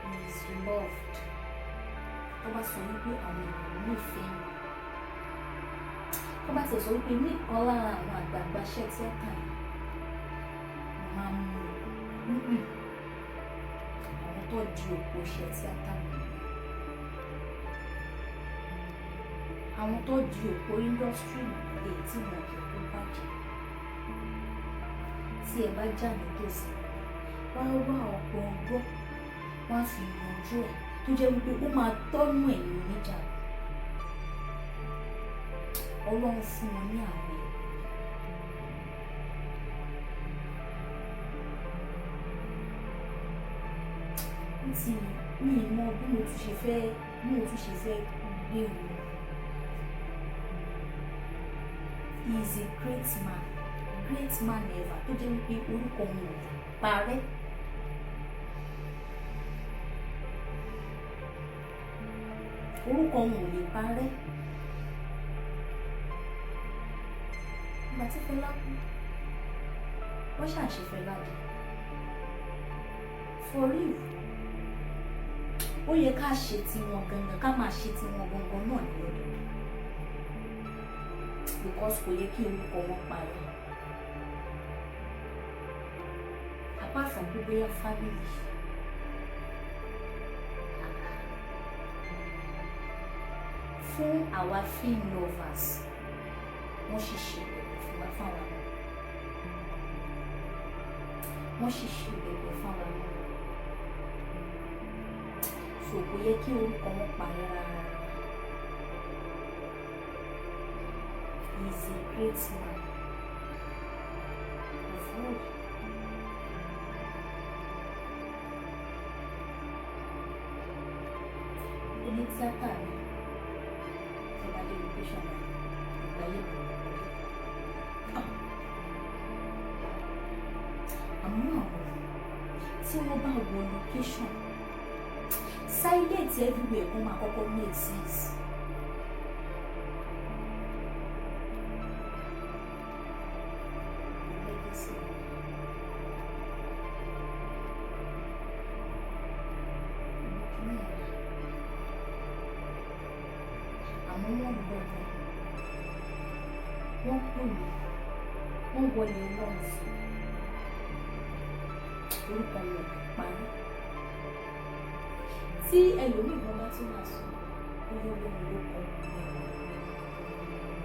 He is loved. Tó bá sọ wípé àwọn èèyàn nífẹ̀ẹ́ mi, tó bá ti sọ wípé nìkan lára àwọn àgbààgbà iṣẹ́ tíátà yìí, mo máa ń mú un. Àwọn tó di òpó iṣẹ́ tíátà mú, àwọn tó di òpó indọ́sítírì èyí tí wọn jẹ́ kó bàjẹ́. Tí ẹ bá jà nítòsí, wá wá ọ̀pọ̀ ọgbọ́n, wọ́n á fi yanjú ẹ̀ tó jẹ́ wípé ó máa tọ́nú ẹ̀yìn oníjà. Ọlọ́run fún wọn ní àwọn ẹ̀bùn. Ó ti mi mọ bí mo tún ṣe fẹ́, bí mo tún ṣe fẹ́ gbé wọn. He is a great man, great man ever, tó jẹ́ wípé orúkọ wọn ò parẹ́. Orúkọ wọn ò lè parẹ́. Ìgbà tí Fẹlá kú, wọ́n ṣàṣe Fẹlá dé. For real, ó yẹ ká ṣe tiwọn gangan, ká máa ṣe tiwọn gangan náà ní lọ́dọọdún, because kò yẹ kí orúkọ wọn parẹ́. Apart from pé bóyá family, fún àwa film lovers, wọ́n sì ṣe bẹ̀bẹ̀ fún wa fáwa náà, wọ́n sì ṣe bẹ̀bẹ̀ fáwa náà. So kò yẹ kí orúkọ wọn parẹ́ rárá. He is a great man of all. Oní tíátà ni tó bá dé location rẹ̀ ìgbà yìí ló wọlé. Àmọ́ àwọn tí wọ́n bá wọ location, silent everywhere kó máa kọ́kọ́ make sense. Legacy. Ìlú kìíní ẹ̀rọ. Àmọ́ wọ́n lọ wọn, wọ́n pè mí, wọ́n wọlé lọ́rùn sí orúkọ wọn ò parí. Tí ẹlòmíì gan bá tún máa sọ bóyá olóhùn ló kọ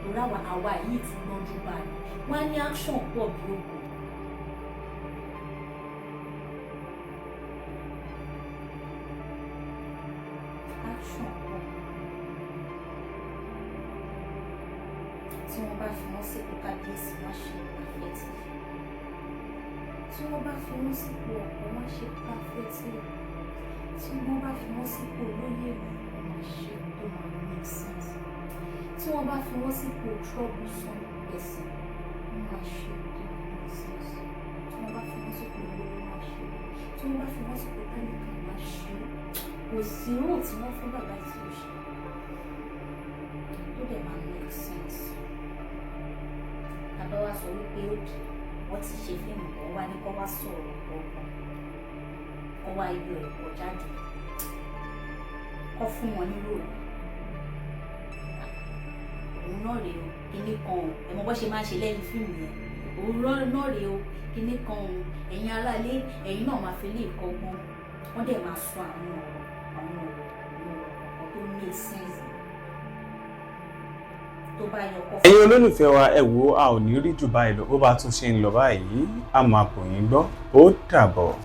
torí àwa yìí ti gbọ́njú báyìí, wọ́n á ní action pọ̀ bí ògùn. Action pọ̀. Tí wọ́n bá fi wọ́n sípò kábíyèsí, wọ́n ṣe perfectly. Tí wọ́n bá fi wọ́n sípò ọ̀pọ̀, wọ́n ṣe perfectly. Tí wọ́n bá fi wọ́n sípò olóyè ìlú, wọ́n máa ṣe tó máa make sense. Tí wọ́n bá fi wọ́n sípò troublesome person, wọ́n máa ṣe tó máa make sense. Tí wọ́n bá fi wọ́n sípò olówó, wọ́n máa ṣe. Tí wọ́n bá fi wọ́n sípò tálíkà, wọ́n máa ṣe. Kò sí role tí wọ́n fún bàbá tí ó ṣe tó dẹ̀ máa make sense. Bàbá wa sọ wípé òkè wọ́n ti ṣe fíìmù kan wá ní kó wá sọ̀rọ̀ kọ̀ọ̀kan, kó wá yọ ẹ̀kọ́ jáde, kó fún wọn ní role. Òun náà rèé o, kinní kan o. Ẹ mọ bó ṣe máa ń ṣe lẹ́yìn fíìmù yẹn. Òun náà rèé o, kinní kan o. Ẹ̀yin aráalé, ẹ̀yin náà máa fi lè kọ́gbọ́n. Wọ́n dẹ̀ máa sọ àwọn ọ̀rọ̀ kọ̀ọ̀kan tó make sense tó bá yọ kọ́. Ẹ̀yin olólùfẹ́ wa, ẹ wo, a ò ní rí jù báyìí lọ. Bó bá tún ṣe ń lọ báyìí, a máa bò yín gbọ́. Ó dàbọ̀.